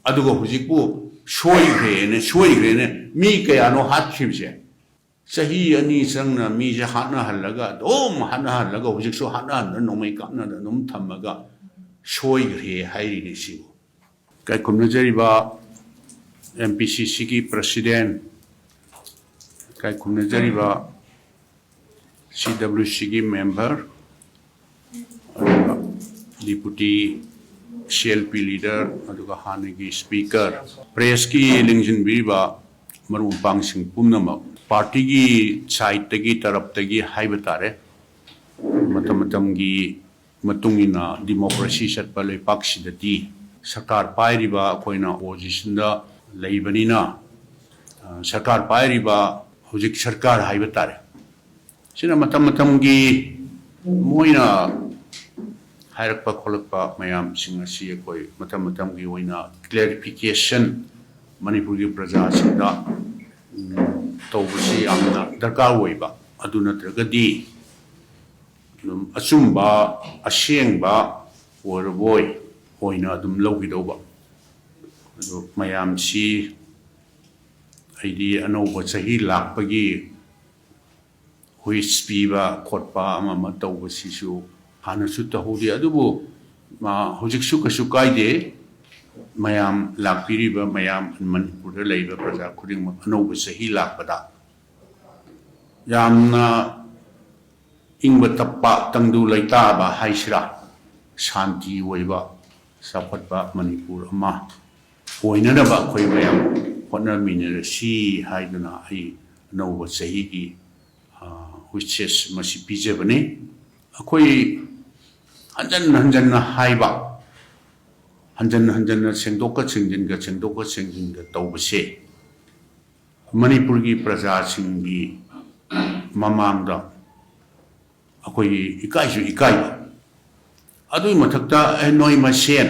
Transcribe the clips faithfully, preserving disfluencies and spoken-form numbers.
ꯑꯗꯨꯒ ꯍꯧꯖꯤꯛꯄꯨ ꯁꯣꯏꯈ꯭ꯔꯦꯅ, ꯁꯣꯏꯈ꯭ꯔꯦꯅ ꯃꯤ ꯀꯌꯥꯅꯣ ꯍꯥꯠꯈꯤꯕꯁꯦ? ꯆꯍꯤ ꯑꯅꯤ ꯆꯪꯅ ꯃꯤꯁꯦ ꯍꯥꯠꯅꯍꯜꯂꯒ, ꯑꯗꯨꯝ ꯍꯥꯠꯅꯍꯜꯂꯒ, ꯍꯧꯖꯤꯛꯁꯨ ꯍꯥꯠꯅꯍꯟꯗꯅ, ꯅꯣꯡꯃꯩ ꯀꯥꯞꯅꯗꯅ ꯑꯗꯨꯝ ꯊꯝꯃꯒ ꯁꯣꯏꯈ꯭ꯔꯦ ꯍꯥꯏꯔꯤꯅꯦ ꯁꯤꯕꯨ꯫ ꯏꯀꯥꯏ ꯈꯨꯝꯅꯖꯔꯤꯕ ꯑꯦꯝ ꯄꯤ ꯁꯤ ꯁꯤꯒꯤ ꯄ꯭ꯔꯁꯤꯗꯦꯟ, ꯏꯀꯥꯏ ꯈꯨꯝꯅꯖꯔꯤꯕ ꯁꯤ ꯗꯕ꯭ꯂꯤꯎ ꯁꯤꯒꯤ ꯃꯦꯝꯕꯔ, ꯑꯗꯨꯒ deputy C L P leader, ꯑꯗꯨꯒ ꯍꯥꯟꯅꯒꯤ ꯁ꯭ꯄꯤꯀꯔ, ꯄ꯭ꯔꯦꯁꯀꯤ ꯂꯤꯡꯁꯤꯟꯕꯤꯔꯤꯕ ꯃꯔꯨꯞ ꯃꯄꯥꯡꯁꯤꯡ ꯄꯨꯝꯅꯃꯛ, ꯄꯥꯔꯇꯤꯒꯤ ꯁꯥꯏꯠꯇꯒꯤ, ꯇꯔꯞꯇꯒꯤ ꯍꯥꯏꯕ ꯇꯥꯔꯦ, ꯃꯇꯝ ꯃꯇꯝꯒꯤ ꯃꯇꯨꯡ ꯏꯟꯅ ꯗꯤꯃꯣꯀ꯭ꯔꯦꯁꯤ ꯆꯠꯄ ꯂꯩꯄꯥꯛꯁꯤꯗꯗꯤ ꯁꯔꯀꯥꯔ ꯄꯥꯏꯔꯤꯕ ꯑꯩꯈꯣꯏꯅ ꯑꯣꯄꯣꯖꯤꯁꯟꯗ ꯂꯩꯕꯅꯤꯅ, ꯑ, ꯁꯔꯀꯥꯔ ꯄꯥꯏꯔꯤꯕ ꯍꯧꯖꯤꯛ ꯁꯔꯀꯥꯔ ꯍꯥꯏꯕ ꯇꯥꯔꯦ, ꯁꯤꯅ ꯃꯇꯝ ꯃꯇꯝꯒꯤ ꯃꯣꯏꯅ ꯍꯥꯏꯔꯛꯄ ꯈꯣꯠꯂꯛꯄ ꯃꯌꯥꯝꯁꯤꯡ ꯑꯁꯤ ꯑꯩꯈꯣꯏ ꯃꯇꯝ ꯃꯇꯝꯒꯤ ꯑꯣꯏꯅ ꯀ꯭ꯂꯦꯔꯤꯐꯤꯀꯦꯁꯟ ꯃꯅꯤꯄꯨꯔꯒꯤ ꯄ꯭ꯔꯖꯥꯁꯤꯡꯗ, ꯎꯝ, ꯇꯧꯕꯁꯤ ꯌꯥꯝꯅ ꯗꯔꯀꯥꯔ ꯑꯣꯏꯕ꯫ ꯑꯗꯨ ꯅꯠꯇ꯭ꯔꯒꯗꯤ ꯑꯗꯨꯝ ꯑꯆꯨꯝꯕ, ꯑꯁꯦꯡꯕ ꯑꯣꯏꯔꯕꯣꯏ ꯑꯣꯏꯅ ꯑꯗꯨꯝ ꯂꯧꯈꯤꯗꯧꯕ꯫ ꯑꯗꯨ ꯃꯌꯥꯝꯁꯤ ꯑꯩꯗꯤ ꯑꯅꯧꯕ ꯆꯍꯤ ꯂꯥꯛꯄꯒꯤ ꯋꯤꯁ ꯄꯤꯕ ꯈꯣꯠꯄ ꯑꯃ ꯑꯃ ꯇꯧꯕꯁꯤꯁꯨ ꯍꯥꯟꯅꯁꯨ ꯇꯧꯍꯧꯗꯦ꯫ ꯑꯗꯨꯕꯨ, ꯑ, ꯍꯧꯖꯤꯛꯁꯨ ꯀꯩꯁꯨ ꯀꯥꯏꯗꯦ꯫ ꯃꯌꯥꯝ ꯂꯥꯛꯄꯤꯔꯤꯕ ꯃꯌꯥꯝ, ꯃꯅꯤꯄꯨꯔꯗ ꯂꯩꯔꯤꯕ ꯄ꯭ꯔꯖꯥ ꯈꯨꯗꯤꯡꯃꯛ ꯑꯅꯧꯕ ꯆꯍꯤ ꯂꯥꯛꯄꯗ ꯌꯥꯝꯅ ꯏꯪꯕ ꯇꯞꯄ, ꯇꯪꯗꯨ ꯂꯩꯇꯥꯕ ꯍꯥꯏꯁꯤꯔꯥ, ꯁꯥꯟꯇꯤ ꯑꯣꯏꯕ, ꯆꯥꯎꯈꯠꯄ ꯃꯅꯤꯄꯨꯔ ꯑꯃ ꯑꯣꯏꯅꯅꯕ ꯑꯩꯈꯣꯏ ꯃꯌꯥꯝ ꯍꯣꯠꯅꯃꯤꯟꯅꯔꯁꯤ ꯍꯥꯏꯗꯨꯅ ꯑꯩ ꯑꯅꯧꯕ ꯆꯍꯤꯒꯤ, ꯑ, ꯋꯤꯁꯦꯁ ꯃꯁꯤ ꯄꯤꯖꯕꯅꯤ꯫ ꯑꯩꯈꯣꯏ ꯍꯟꯖꯟ ꯍꯟꯖꯟꯅ ꯍꯥꯏꯕ, ꯍꯟꯖꯟ ꯍꯟꯖꯟꯅ ꯁꯦꯡꯗꯣꯛꯀ ꯁꯦꯡꯖꯤꯟꯒ, ꯁꯦꯡꯗꯣꯛꯀ ꯁꯦꯡꯖꯤꯟꯒ ꯇꯧꯕꯁꯦ ꯃꯅꯤꯄꯨꯔꯒꯤ ꯄ꯭ꯔꯖꯥꯁꯤꯡꯒꯤ ꯃꯃꯥꯡꯗ ꯑꯩꯈꯣꯏꯒꯤ ꯏꯀꯥꯏꯁꯨ ꯏꯀꯥꯏꯕ꯫ ꯑꯗꯨꯒꯤ ꯃꯊꯛꯇ, ꯑꯦ, ꯅꯣꯏ ꯃꯁꯦꯟ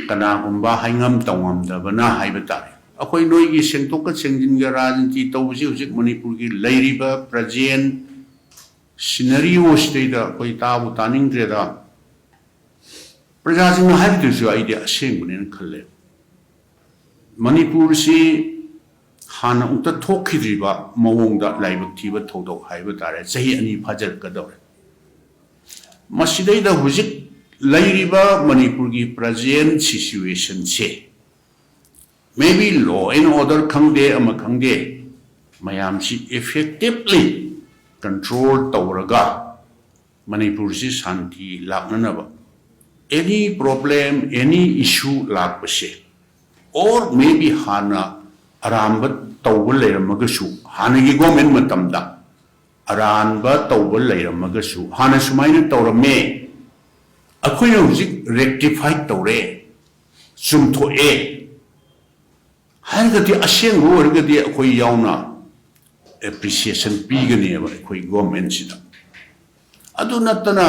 ꯀꯅꯥꯒꯨꯝꯕ ꯍꯥꯏꯉꯝ ꯇꯧꯉꯝꯗꯕꯅ ꯍꯥꯏꯕ ꯇꯥꯔꯦ, ꯑꯩꯈꯣꯏ ꯅꯣꯏꯒꯤ ꯁꯦꯡꯗꯣꯛꯀ ꯁꯦꯡꯖꯤꯟꯒ ꯔꯥꯖꯅꯤꯇꯤ ꯇꯧꯕꯁꯤ ꯍꯧꯖꯤꯛ ꯃꯅꯤꯄꯨꯔꯒꯤ ꯂꯩꯔꯤꯕ ꯄ꯭ꯔꯖꯦꯟ ꯁꯤꯅꯔꯤꯑꯣꯁꯤꯗꯩꯗ ꯑꯩꯈꯣꯏ ꯇꯥꯕꯨ ꯇꯥꯅꯤꯡꯗ꯭ꯔꯦꯗ꯫ ꯄ꯭ꯔꯖꯥꯁꯤꯡꯅ ꯍꯥꯏꯔꯤꯗꯨꯁꯨ ꯑꯩꯗꯤ ꯑꯁꯦꯡꯕꯅꯦꯅ ꯈꯜꯂꯦ꯫ ꯃꯅꯤꯄꯨꯔꯁꯤ ꯍꯥꯟꯅ ꯑꯃꯨꯛꯇ ꯊꯣꯛꯈꯤꯗ꯭ꯔꯤꯕ ꯃꯑꯣꯡꯗ ꯂꯥꯏꯕꯛ ꯊꯤꯕ ꯊꯧꯗꯣꯛ ꯍꯥꯏꯕ ꯇꯥꯔꯦ, ꯆꯍꯤ ꯑꯅꯤ ꯐꯥꯖꯤꯜꯂꯛꯀꯗꯧꯔꯦ꯫ ꯃꯁꯤꯗꯩꯗ ꯍꯧꯖꯤꯛ ꯂꯩꯔꯤꯕ ꯃꯅꯤꯄꯨꯔꯒꯤ present situationꯁꯦ, maybe law and order ꯈꯪꯗꯦ, ꯑꯃ ꯈꯪꯗꯦ, ꯃꯌꯥꯝꯁꯤ effectively control ꯇꯧꯔꯒ ꯃꯅꯤꯄꯨꯔꯁꯤ ꯁꯥꯟꯇꯤ ꯂꯥꯛꯅꯅꯕ, any problem, any issue ꯂꯥꯛꯄꯁꯦ, or maybe ꯍꯥꯟꯅ ꯑꯔꯥꯟꯕ ꯇꯧꯕ ꯂꯩꯔꯝꯃꯒꯁꯨ, ꯍꯥꯟꯅꯒꯤ government ꯃꯇꯝꯗ ꯑꯔꯥꯟꯕ ꯇꯧꯕ ꯂꯩꯔꯝꯃꯒꯁꯨ, ꯍꯥꯟꯅ ꯁꯨꯃꯥꯏꯅ ꯇꯧꯔꯝꯃꯦ, ꯑꯩꯈꯣꯏꯅ ꯍꯧꯖꯤꯛ rectify ꯇꯧꯔꯦ, ꯆꯨꯝꯊꯣꯛꯑꯦ ꯍꯥꯏꯔꯒꯗꯤ, ꯑꯁꯦꯡꯕ ꯑꯣꯏꯔꯒꯗꯤ ꯑꯩꯈꯣꯏ ꯌꯥꯎꯅ appreciation ꯄꯤꯒꯅꯦꯕ ꯑꯩꯈꯣꯏ governmentꯁꯤꯗ꯫ ꯑꯗꯨ ꯅꯠꯇꯅ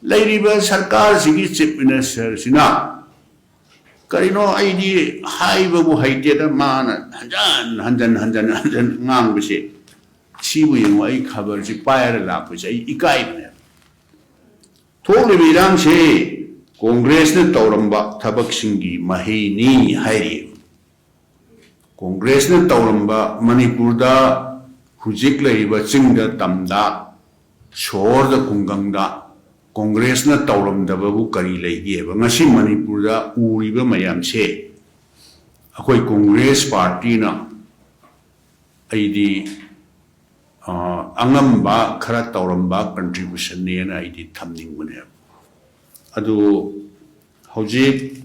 ꯂꯩꯔꯤꯕ ꯁꯔꯀꯥꯔꯁꯤꯒꯤ chief ministerꯁꯤꯅ ꯀꯔꯤꯅꯣ, ꯑꯩꯗꯤ ꯍꯥꯏꯕꯕꯨ ꯍꯩꯇꯦꯗ, ꯃꯥꯅ ꯍꯟꯖꯟ ꯍꯟꯖꯟ ꯍꯟꯖꯟ ꯍꯟꯖꯟ ꯉꯥꯡꯕꯁꯦ, ꯁꯤꯕꯨ ꯌꯦꯡꯉꯨ, ꯑꯩ ꯈꯕꯔꯁꯤ ꯄꯥꯏꯔ ꯂꯥꯛꯄꯁꯦ ꯑꯩ ꯏꯀꯥꯏꯕꯅꯦꯕ꯫ ꯊꯣꯛꯂꯤꯕ ꯏꯔꯥꯡꯁꯦ ꯀꯣꯡꯒ꯭ꯔꯦꯁꯅ ꯇꯧꯔꯝꯕ ꯊꯕꯛꯁꯤꯡꯒꯤ ꯃꯍꯩꯅꯤ ꯍꯥꯏꯔꯤ꯫ ꯀꯣꯡꯒ꯭ꯔꯦꯁꯅ ꯇꯧꯔꯝꯕ, ꯃꯅꯤꯄꯨꯔꯗ ꯍꯧꯖꯤꯛ ꯂꯩꯔꯤꯕ ꯆꯤꯡꯗ, ꯇꯝꯗ, ꯁꯣꯍꯣꯔꯗ, ꯈꯨꯡꯒꯪꯗ ꯀꯣꯡꯒ꯭ꯔꯦꯁꯅ ꯇꯧꯔꯝꯗꯕꯕꯨ ꯀꯔꯤ ꯂꯩꯒꯦꯕ? ꯉꯁꯤ ꯃꯅꯤꯄꯨꯔꯗ ꯎꯔꯤꯕ ꯃꯌꯥꯝꯁꯦ ꯑꯩꯈꯣꯏ ꯀꯣꯡꯒ꯭ꯔꯦꯁ ꯄꯥꯔꯇꯤꯅ, ꯑꯩꯗꯤ ꯑ, ꯑꯉꯝꯕ ꯈꯔ ꯇꯧꯔꯝꯕ contributionꯅꯦꯅ ꯑꯩꯗꯤ ꯊꯝꯅꯤꯡꯕꯅꯦꯕ꯫ ꯑꯗꯨ ꯍꯧꯖꯤꯛ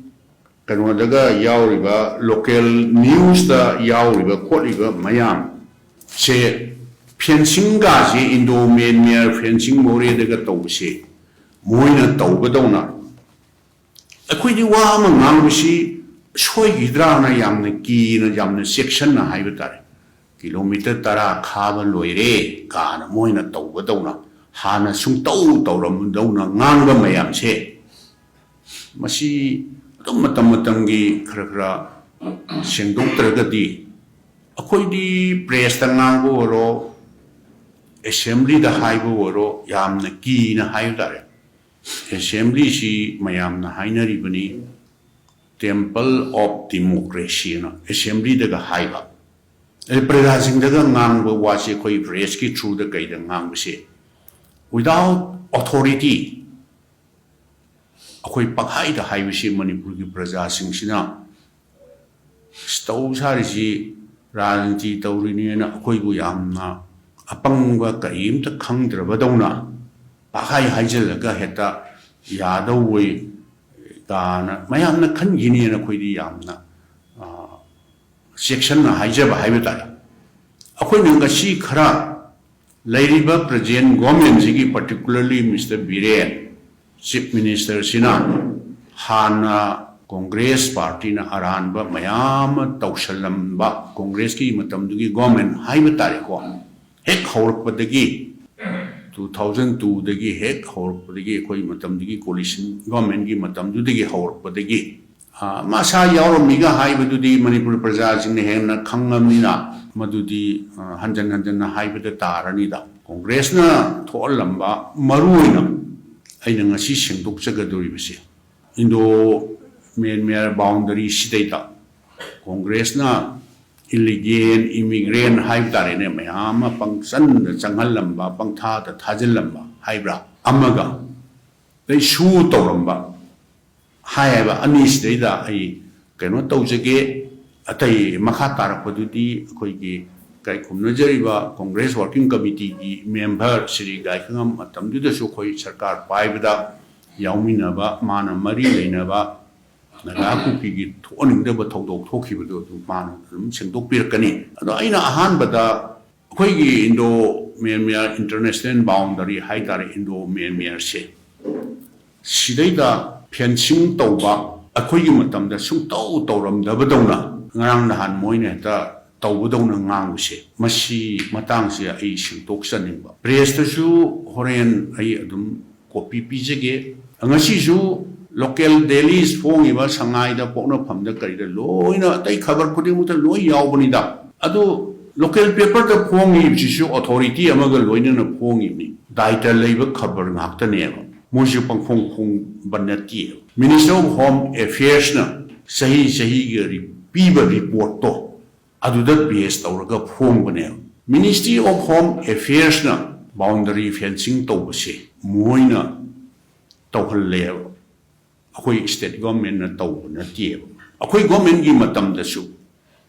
ꯀꯩꯅꯣꯗꯒ ꯌꯥꯎꯔꯤꯕ, local newsꯇ ꯌꯥꯎꯔꯤꯕ ꯈꯣꯠꯂꯤꯕ ꯃꯌꯥꯝꯁꯦ, fencingꯒꯁꯦ, Indo Myanmar fencing ꯃꯣꯔꯦꯗꯒ ꯇꯧꯕꯁꯦ, ꯃꯣꯏꯅ ꯇꯧꯕꯗꯧꯅ ꯑꯩꯈꯣꯏꯗꯤ ꯋꯥ ꯑꯃ ꯉꯥꯡꯕꯁꯤ ꯁꯣꯏꯈꯤꯗ꯭ꯔꯥꯅ ꯌꯥꯝꯅ ꯀꯤꯅ, ꯌꯥꯝꯅ ꯆꯦꯛꯁꯤꯟꯅ ꯍꯥꯏꯕ ꯇꯥꯔꯦ꯫ Kilometre ꯇꯔꯥ ꯈꯥꯕ ꯂꯣꯏꯔꯦ ꯀꯥꯅ ꯃꯣꯏꯅ ꯇꯧꯕꯗꯧꯅ, ꯍꯥꯟꯅ ꯁꯨꯡꯇꯧ ꯇꯧꯔꯝꯗꯧꯅ ꯉꯥꯡꯕ ꯃꯌꯥꯝꯁꯦ, ꯃꯁꯤ ꯑꯗꯨꯝ ꯃꯇꯝ ꯃꯇꯝꯒꯤ ꯈꯔ ꯈꯔ ꯁꯦꯡꯗꯣꯛꯇ꯭ꯔꯒꯗꯤ, ꯑꯩꯈꯣꯏꯗꯤ pressꯇ ꯉꯥꯡꯕ ꯑꯣꯏꯔꯣ, assemblyꯗ ꯍꯥꯏꯕ ꯑꯣꯏꯔꯣ, ꯌꯥꯝꯅ ꯀꯤꯅ ꯍꯥꯏꯕ ꯇꯥꯔꯦ꯫ Assemblyꯁꯤ ꯃꯌꯥꯝꯅ ꯍꯥꯏꯅꯔꯤꯕꯅꯤ, Temple of Democracy ꯑꯅ ꯑꯦꯁꯦꯝꯕ꯭ꯂꯤꯗꯒ ꯍꯥꯏꯕ, ꯑꯗꯩ ꯄ꯭ꯔꯖꯥꯁꯤꯡꯗꯒ ꯉꯥꯡꯕ ꯋꯥꯁꯦ, ꯑꯩꯈꯣꯏ ꯄ꯭ꯔꯦꯁꯀꯤ ꯊ꯭ꯔꯨꯗ ꯀꯩꯗ ꯉꯥꯡꯕꯁꯦ, without authority ꯑꯩꯈꯣꯏ ꯄꯪꯍꯥꯏꯗ ꯍꯥꯏꯕꯁꯤ ꯃꯅꯤꯄꯨꯔꯒꯤ ꯄ꯭ꯔꯖꯥꯁꯤꯡꯁꯤꯅ ꯇꯧ ꯁꯥꯔꯤꯁꯤ ꯔꯥꯖꯅꯤꯇꯤ ꯇꯧꯔꯤꯅꯦꯅ ꯑꯩꯈꯣꯏꯕꯨ ꯌꯥꯝꯅ ꯑꯄꯪꯕ ꯀꯔꯤꯝꯇ ꯈꯪꯗ꯭ꯔꯕꯗꯧꯅ ꯄꯪꯍꯥꯏ ꯍꯥꯏꯖꯤꯜꯂꯒ ꯍꯦꯛꯇ ꯌꯥꯗꯧꯕꯣꯏ ꯀꯥꯅ ꯃꯌꯥꯝꯅ ꯈꯟꯈꯤꯅꯦꯅ ꯑꯩꯈꯣꯏꯗꯤ ꯌꯥꯝꯅ, ꯑ, ꯆꯦꯛꯁꯤꯟꯅ ꯍꯥꯏꯖꯕ ꯍꯥꯏꯕ ꯇꯥꯔꯦ꯫ ꯑꯩꯈꯣꯏꯅ ꯉꯁꯤ ꯈꯔ ꯂꯩꯔꯤꯕ present government ꯁꯤꯒꯤ, particularly Mister Biren, Chief Minister ꯁꯤꯅ ꯍꯥꯟꯅ ꯀꯣꯡꯒ꯭ꯔꯦꯁ ꯄꯥꯔꯇꯤꯅ ꯑꯔꯥꯟꯕ ꯃꯌꯥꯝ ꯑꯃ ꯇꯧꯁꯜꯂꯝꯕ, ꯀꯣꯡꯒ꯭ꯔꯦꯁꯀꯤ ꯃꯇꯝꯗꯨꯒꯤ government ꯍꯥꯏꯕ ꯇꯥꯔꯦꯀꯣ, ꯍꯦꯛ ꯍꯧꯔꯛꯄꯗꯒꯤ, two thousand two ꯗꯒꯤ ꯍꯦꯛ ꯍꯧꯔꯛꯄꯗꯒꯤ, ꯑꯩꯈꯣꯏ ꯃꯇꯝꯗꯨꯒꯤ coalition government ꯀꯤ ꯃꯇꯝꯗꯨꯗꯒꯤ ꯍꯧꯔꯛꯄꯗꯒꯤ, ꯑ, ꯃꯁꯥ ꯌꯥꯎꯔꯝꯃꯤꯒ ꯍꯥꯏꯕꯗꯨꯗꯤ ꯃꯅꯤꯄꯨꯔ ꯄ꯭ꯔꯖꯥꯁꯤꯡꯅ ꯍꯦꯟꯅ ꯈꯪꯉꯕꯅꯤꯅ, ꯃꯗꯨꯗꯤ, ꯑ, ꯍꯟꯖꯟ ꯍꯟꯖꯟꯅ ꯍꯥꯏꯕꯗ ꯇꯥꯔꯅꯤꯗ꯫ ꯀꯣꯡꯒ꯭ꯔꯦꯁꯅ ꯊꯣꯛꯍꯜꯂꯝꯕ, ꯃꯔꯨ ꯑꯣꯏꯅ ꯑꯩꯅ ꯉꯁꯤ ꯁꯦꯡꯗꯣꯛꯆꯒꯗꯧꯔꯤꯕꯁꯦ, Indo Myanmar boundary ꯁꯤꯗꯩꯗ ꯀꯣꯡꯒ꯭ꯔꯦꯁꯅ illegal immigrant ꯍꯥꯏꯕ ꯇꯥꯔꯦꯅꯦ, ꯃꯌꯥꯝ ꯑꯃ ꯄꯪꯆꯟꯗ ꯆꯪꯍꯜꯂꯝꯕ, ꯄꯪꯊꯥꯗ ꯊꯥꯖꯤꯜꯂꯝꯕ ꯍꯥꯏꯕ꯭ꯔꯥ, ꯑꯃꯒ ꯑꯗꯩ ꯁꯨ ꯇꯧꯔꯝꯕ ꯍꯥꯏꯕ ꯑꯅꯤꯁꯤꯗꯩꯗ ꯑꯩ ꯀꯩꯅꯣ ꯇꯧꯖꯒꯦ꯫ ꯑꯇꯩ ꯃꯈꯥ ꯇꯥꯔꯛꯄꯗꯨꯗꯤ ꯑꯩꯈꯣꯏꯒꯤ ꯀꯩ ꯈꯨꯝꯅꯖꯔꯤꯕ ꯀꯣꯡꯒ꯭ꯔꯦꯁ working committee ꯒꯤ member ꯁ꯭ꯔꯤ ꯒꯥꯏꯈꯉꯝ ꯃꯇꯝꯗꯨꯗꯁꯨ ꯑꯩꯈꯣꯏ ꯁꯔꯀꯥꯔ ꯄꯥꯏꯕꯗ ꯌꯥꯎꯃꯤꯟꯅꯕ, ꯃꯥꯅ ꯃꯔꯤ ꯂꯩꯅꯕ ꯅꯥꯒꯥ ꯀꯨꯀꯤꯒꯤ ꯊꯣꯛꯍꯟꯅꯤꯡꯗꯕ ꯊꯧꯗꯣꯛ ꯊꯣꯛꯈꯤꯕꯗꯣ ꯑꯗꯨ ꯃꯥꯅ ꯑꯗꯨꯝ ꯁꯦꯡꯗꯣꯛꯄꯤꯔꯛꯀꯅꯤ꯫ ꯑꯗꯣ ꯑꯩꯅ ꯑꯍꯥꯟꯕꯗ ꯑꯩꯈꯣꯏꯒꯤ Indo Myanmar international boundary ꯍꯥꯏꯇꯥꯔꯦ, Indo Myanmar ꯁꯦ, ꯁꯤꯗꯩꯗ fencing ꯇꯧꯕ ꯑꯩꯈꯣꯏꯒꯤ ꯃꯇꯝꯗ ꯁꯨꯡꯇꯧ ꯇꯧꯔꯝꯗꯕꯗꯧꯅ ꯉꯔꯥꯡ ꯅꯍꯥꯟ ꯃꯣꯏꯅ ꯍꯦꯛꯇ ꯇꯧꯕꯗꯧꯅ ꯉꯥꯡꯕꯁꯦ, ꯃꯁꯤ ꯃꯇꯥꯡꯁꯦ ꯑꯩ ꯁꯦꯡꯗꯣꯛꯆꯅꯤꯡꯕ꯫ Press ꯇꯁꯨ ꯍꯣꯔꯦꯟ ꯑꯩ ꯑꯗꯨꯝ copy ꯄꯤꯖꯒꯦ꯫ ꯉꯁꯤꯁꯨ local dailies ꯐꯣꯡꯉꯤꯕ ꯁꯉꯥꯏꯗ, ꯄꯣꯛꯅꯐꯝꯗ, ꯀꯔꯤꯗ ꯂꯣꯏꯅ ꯑꯇꯩ ꯈꯕꯔ ꯈꯨꯗꯤꯡꯃꯛꯇ ꯂꯣꯏ ꯌꯥꯎꯕꯅꯤꯗ꯫ ꯑꯗꯨ local paper ꯗ ꯐꯣꯡꯉꯤꯕꯁꯤꯁꯨ authority ꯑꯃꯒ ꯂꯣꯏꯅꯅ ꯐꯣꯡꯉꯤꯕꯅꯤ꯫ ꯗꯥꯏꯇ ꯂꯩꯕ ꯈꯕꯔ ꯉꯥꯛꯇꯅꯦꯕ꯫ ꯃꯣꯏꯁꯨ ꯄꯪꯐꯣꯡ ꯐꯣꯡꯕ ꯅꯠꯇꯦꯕ꯫ Minister of Home Affairs ꯅ ꯆꯍꯤ ꯆꯍꯤꯒꯤ ꯔꯤ- ꯄꯤꯕ ꯔꯤꯄꯣꯔꯠꯇꯣ ꯑꯗꯨꯗ ꯕꯦꯁ ꯇꯧꯔꯒ ꯐꯣꯡꯕꯅꯦꯕ꯫ Ministry of Home Affairsꯅ ꯕꯥꯎꯟꯗꯔꯤ ꯐꯦꯟꯁꯤꯡ ꯇꯧꯕꯁꯦ ꯃꯣꯏꯅ ꯇꯧꯍꯜꯂꯦꯕ, ꯑꯩꯈꯣꯏ ꯁ꯭ꯇꯦꯠ ꯒꯣꯔꯃꯦꯟꯅ ꯇꯧꯕ ꯅꯠꯇꯦꯕ꯫ ꯑꯩꯈꯣꯏ ꯒꯣꯔꯃꯦꯟꯒꯤ ꯃꯇꯝꯗꯁꯨ,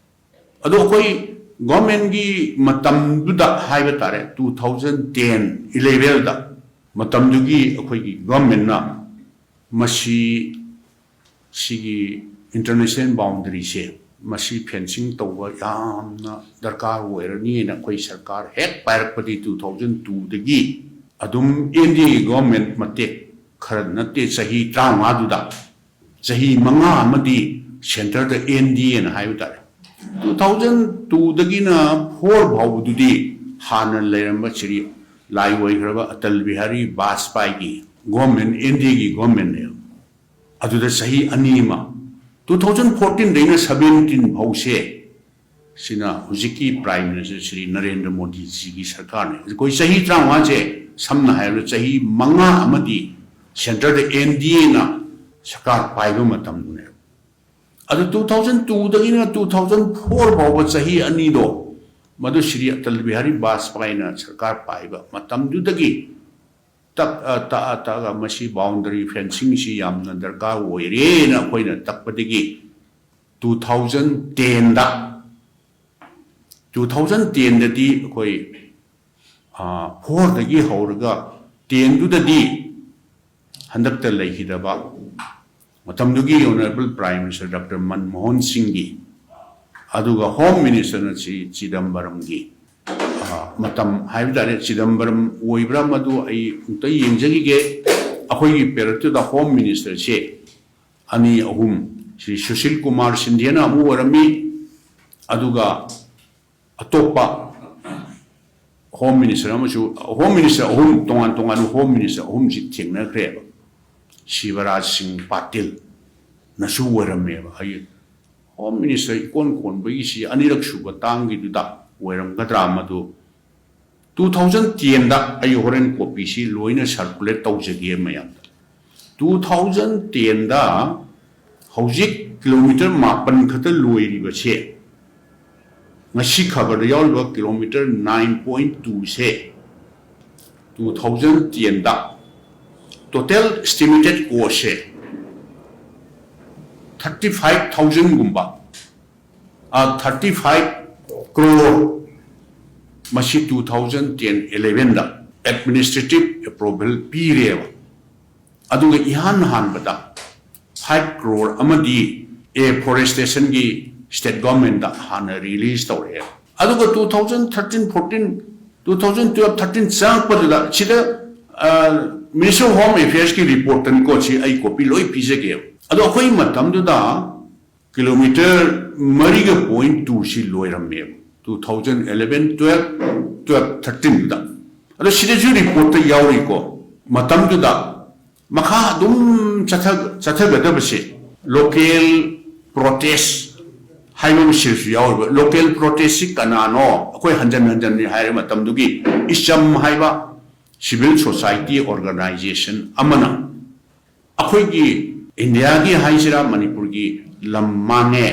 ꯑꯗꯣ ꯑꯩꯈꯣꯏ ꯒꯣꯔꯃꯦꯟꯒꯤ ꯃꯇꯝꯗꯨꯗ ꯍꯥꯏꯕ ꯇꯥꯔꯦ, two thousand ten elevenꯗ, ꯃꯇꯝꯗꯨꯒꯤ ꯑꯩꯈꯣꯏꯒꯤ ꯒꯣꯔꯃꯦꯟꯅ ꯃꯁꯤ, ꯁꯤꯒꯤ ꯏꯟꯇꯔꯅꯦꯁꯅꯦꯜ ꯕꯥꯎꯟꯗꯔꯤꯁꯦ, ꯃꯁꯤ ꯐꯦꯟꯁꯤꯡ ꯇꯧꯕ ꯌꯥꯝꯅ ꯗꯔꯀꯥꯔ ꯑꯣꯏꯔꯅꯤꯅ ꯑꯩꯈꯣꯏ ꯁꯔꯀꯥꯔ ꯍꯦꯛ ꯄꯥꯏꯔꯛꯄꯗꯤ two thousand twoꯗꯒꯤ ꯑꯗꯨꯝ ꯑꯦꯟꯗꯤꯑꯦꯒꯤ ꯒꯣꯔꯃꯦꯟ ꯃꯇꯦꯛ ꯈꯔ ꯅꯠꯇꯦ, ꯆꯍꯤ ꯇꯔꯥꯃꯉꯥꯗꯨꯗ ꯆꯍꯤ ꯃꯉꯥ ꯑꯃꯗꯤ ꯁꯦꯟꯇꯔꯗ ꯑꯦꯟꯗꯤꯑꯦꯅ ꯍꯥꯏꯕ ꯇꯥꯔꯦ꯫ Two thousand twoꯗꯒꯤꯅ four ꯐꯥꯎꯕꯗꯨꯗꯤ ꯍꯥꯟꯅ ꯂꯩꯔꯝꯕ ꯁ꯭ꯔꯤ ꯂꯥꯏ ꯑꯣꯏꯈ꯭ꯔꯕ ꯑꯇꯜ ꯕꯤꯍꯥꯔꯤ ꯕꯥꯖꯄꯥꯏꯒꯤ ꯒꯣꯔꯃꯦꯟ, ꯑꯦꯟꯗꯤꯑꯦꯒꯤ ꯒꯣꯔꯃꯦꯟꯅꯦꯕ꯫ ꯑꯗꯨꯗ ꯆꯍꯤ ꯑꯅꯤ ꯑꯃ, two thousand fourteenꯗꯩꯅ seventeen ꯐꯥꯎꯁꯦ, ꯁꯤꯅ ꯍꯧꯖꯤꯛꯀꯤ ꯄ꯭ꯔꯥꯏꯝ ꯃꯤꯅꯤꯁꯇꯔ ꯁ꯭ꯔꯤ ꯅꯔꯦꯟꯗ꯭ꯔ ꯃꯣꯗꯤꯖꯤꯒꯤ ꯁꯔꯀꯥꯔꯅꯦ꯫ ꯑꯩꯈꯣꯏ ꯆꯍꯤ ꯇꯔꯥꯃꯉꯥꯁꯦ, ꯁꯝꯅ ꯍꯥꯏꯔꯕꯗ ꯆꯍꯤ ꯃꯉꯥ ꯑꯃꯗꯤ ꯁꯦꯟꯇꯔꯗ ꯑꯦꯟꯗꯤꯑꯦꯅ ꯁꯔꯀꯥꯔ ꯄꯥꯏꯕ ꯃꯇꯝꯗꯨꯅꯦꯕ꯫ ꯑꯗꯨ two thousand twoꯗꯒꯤꯅ two thousand four ꯐꯥꯎꯕ ꯆꯍꯤ ꯑꯅꯤꯗꯣ, ꯃꯗꯨ ꯁ꯭ꯔꯤ ꯑꯇꯜ ꯕꯤꯍꯥꯔꯤ ꯕꯥꯖꯄꯥꯏꯅ ꯁꯔꯀꯥꯔ ꯄꯥꯏꯕ ꯃꯇꯝꯗꯨꯗꯒꯤ ꯇꯛ-, ꯑ, ꯇꯛꯑ ꯇꯛꯑꯒ ꯃꯁꯤ ꯕꯥꯎꯟꯗꯔꯤ ꯐꯦꯟꯁꯤꯡꯁꯤ ꯌꯥꯝꯅ ꯗꯔꯀꯥꯔ ꯑꯣꯏꯔꯦꯅ ꯑꯩꯈꯣꯏꯅ ꯇꯛꯄꯗꯒꯤ two thousand tenꯗ, two thousand tenꯗꯗꯤ ꯑꯩꯈꯣꯏ, ꯑ, fourꯗꯒꯤ ꯍꯧꯔꯒ tenꯗꯨꯗꯗꯤ ꯍꯟꯗꯛꯇ ꯂꯩꯈꯤꯗꯕ ꯃꯇꯝꯗꯨꯒꯤ honourable prime minister doctor Manmohan ꯁꯤꯡꯒꯤ, ꯑꯗꯨꯒ ꯍꯣꯝ ꯃꯤꯅꯤꯁꯇꯔꯅ ꯁ꯭ꯔꯤ ꯆꯤꯗꯝꯕꯔꯝꯒꯤ, ꯑ, ꯃꯇꯝ ꯍꯥꯏꯕ ꯇꯥꯔꯦ, ꯆꯤꯗꯝꯕꯔꯝ ꯑꯣꯏꯕ꯭ꯔꯥ ꯃꯗꯨ ꯑꯩ ꯑꯃꯨꯛꯇ ꯌꯦꯡꯖꯈꯤꯒꯦ꯫ ꯑꯩꯈꯣꯏꯒꯤ ꯄꯦꯔꯠꯇꯨꯗ ꯍꯣꯝ ꯃꯤꯅꯤꯁꯇꯔꯁꯦ ꯑꯅꯤ ꯑꯍꯨꯝ, ꯁ꯭ꯔꯤ ꯁꯨꯁꯤꯜ ꯀꯨꯃꯥꯔ ꯁꯤꯟꯙꯤꯌꯥꯅ ꯑꯃ ꯑꯣꯏꯔꯝꯃꯤ, ꯑꯗꯨꯒ ꯑꯇꯣꯞꯄ ꯍꯣꯝ ꯃꯤꯅꯤꯁꯇꯔ ꯑꯃꯁꯨ, ꯍꯣꯝ ꯃꯤꯅꯤꯁꯇꯔ ꯑꯍꯨꯝ, ꯇꯣꯉꯥꯟ ꯇꯣꯉꯥꯟꯕ ꯍꯣꯝ ꯃꯤꯅꯤꯁꯇꯔ ꯑꯍꯨꯝꯁꯤ ꯊꯦꯡꯅꯈ꯭ꯔꯦꯕ꯫ ꯁꯤꯕꯔꯥꯖ ꯁꯤꯡ ꯄꯥꯇꯤꯜꯅꯁꯨ ꯑꯣꯏꯔꯝꯃꯦꯕ꯫ ꯑꯩ ꯍꯣꯝ ꯃꯤꯅꯤꯁꯇꯔ ꯏꯀꯣꯟ ꯀꯣꯟꯕꯒꯤꯁꯤ ꯑꯅꯤꯔꯛ ꯁꯨꯕ ꯇꯥꯡꯒꯤꯗꯨꯗ ꯑꯣꯏꯔꯝꯒꯗ꯭ꯔꯥ ꯃꯗꯨ꯫ Two thousand tenꯗ ꯑꯩ ꯍꯣꯔꯦꯟ ꯀꯣꯄꯤꯁꯤ ꯂꯣꯏꯅ ꯁꯔꯀꯨꯂꯦꯠ ꯇꯧꯖꯒꯦ ꯃꯌꯥꯝꯗ꯫ Two thousand tenꯗ ꯍꯧꯖꯤꯛ ꯀꯤꯂꯣꯃꯤꯇꯔ ꯃꯥꯄꯟ ꯈꯛꯇ ꯂꯣꯏꯔꯤꯕꯁꯦ, ꯉꯁꯤ ꯈꯕꯔꯗ ꯌꯥꯎꯔꯤꯕ ꯀꯤꯂꯣꯃꯤꯇꯔ ꯅꯥꯏꯟ ꯄꯣꯏꯟ ꯇꯨꯁꯦ ꯇꯨ ꯊꯥꯎꯖꯟ ꯇꯦꯟꯗ total estimated costꯁꯦ ꯊꯥꯔꯇꯤ ꯐꯥꯏꯚ ꯊꯥꯎꯖꯟꯒꯨꯝꯕ, ꯊꯥꯔꯇꯤ ꯐꯥꯏꯚ ꯀ꯭ꯔꯣꯔ, ꯃꯁꯤ ꯇꯨ ꯊꯥꯎꯖꯟ ꯇꯦꯟ ꯏꯂꯦꯚꯦꯟꯗ administrative approval ꯄꯤꯔꯦꯕ꯫ ꯑꯗꯨꯒ ꯏꯍꯥꯟ ꯍꯥꯟꯕꯗ ꯐꯥꯏꯚ ꯀ꯭ꯔꯣꯔ ꯑꯃꯗꯤ ꯑꯦꯐꯣꯔꯦꯁꯇꯦꯁꯟꯒꯤ ꯁ꯭ꯇꯦꯠ ꯒꯣꯔꯃꯦꯟꯗ ꯍꯥꯟꯅ ꯔꯤꯂꯤꯖ ꯇꯧꯔꯛꯑꯦ꯫ ꯑꯗꯨꯒ two thousand thirteen fourteen, two thousand twelve thirteen ꯆꯪꯉꯛꯄꯗꯨꯗ ꯁꯤꯗ ꯃꯤꯅꯤꯁꯇ꯭ꯔꯤ ꯑꯣꯐ ꯍꯣꯝ ꯑꯦꯐꯤꯌꯔꯁꯀꯤ ꯔꯤꯄꯣꯔꯠꯇꯅꯤꯀꯣ, ꯁꯤ ꯑꯩ ꯀꯣꯄꯤ ꯂꯣꯏ ꯄꯤꯖꯒꯦꯕ꯫ ꯑꯗꯣ ꯑꯩꯈꯣꯏ ꯃꯇꯝꯗꯨꯗ ꯀꯤꯂꯣꯃꯤꯇꯔ ꯃꯔꯤꯒ ꯄꯣꯏꯟ ꯇꯨ ꯁꯤ ꯂꯣꯏꯔꯝꯃꯦꯕ, two thousand eleven twelve, twelve ꯊꯥꯔꯇꯤꯟꯗ꯫ ꯑꯗꯣ ꯁꯤꯗꯁꯨ ꯔꯤꯄꯣꯔꯠꯇ ꯌꯥꯎꯔꯤꯀꯣ, ꯃꯇꯝꯗꯨꯗ ꯃꯈꯥ ꯑꯗꯨꯝ ꯆꯠꯊ- ꯆꯠꯊꯒꯗꯕꯁꯦ ꯂꯣꯀꯦꯜ ꯄ꯭ꯔꯣꯇꯦꯁ ꯍꯥꯏꯕ ꯑꯃ ꯁꯤꯗꯁꯨ ꯌꯥꯎꯔꯤꯕ꯫ ꯂꯣꯀꯦꯜ ꯄ꯭ꯔꯣꯇꯦꯁꯁꯤ ꯀꯅꯥꯅꯣ? ꯑꯩꯈꯣꯏ ꯍꯟꯖꯟ ꯍꯟꯖꯟꯅꯤ ꯍꯥꯏꯔꯦ, ꯃꯇꯝꯗꯨꯒꯤ ꯏꯆꯝ ꯍꯥꯏꯕ ꯁꯤꯚꯤꯜ ꯁꯣꯁꯥꯏꯇꯤ ꯑꯣꯔꯒꯅꯥꯏꯖꯦꯁꯟ ꯑꯃꯅ ꯑꯩꯈꯣꯏꯒꯤ ꯏꯟꯗꯤꯌꯥꯒꯤ ꯍꯥꯏꯁꯤꯔꯥ, ꯃꯅꯤꯄꯨꯔꯒꯤ ꯂꯝ ꯃꯥꯡꯉꯦ,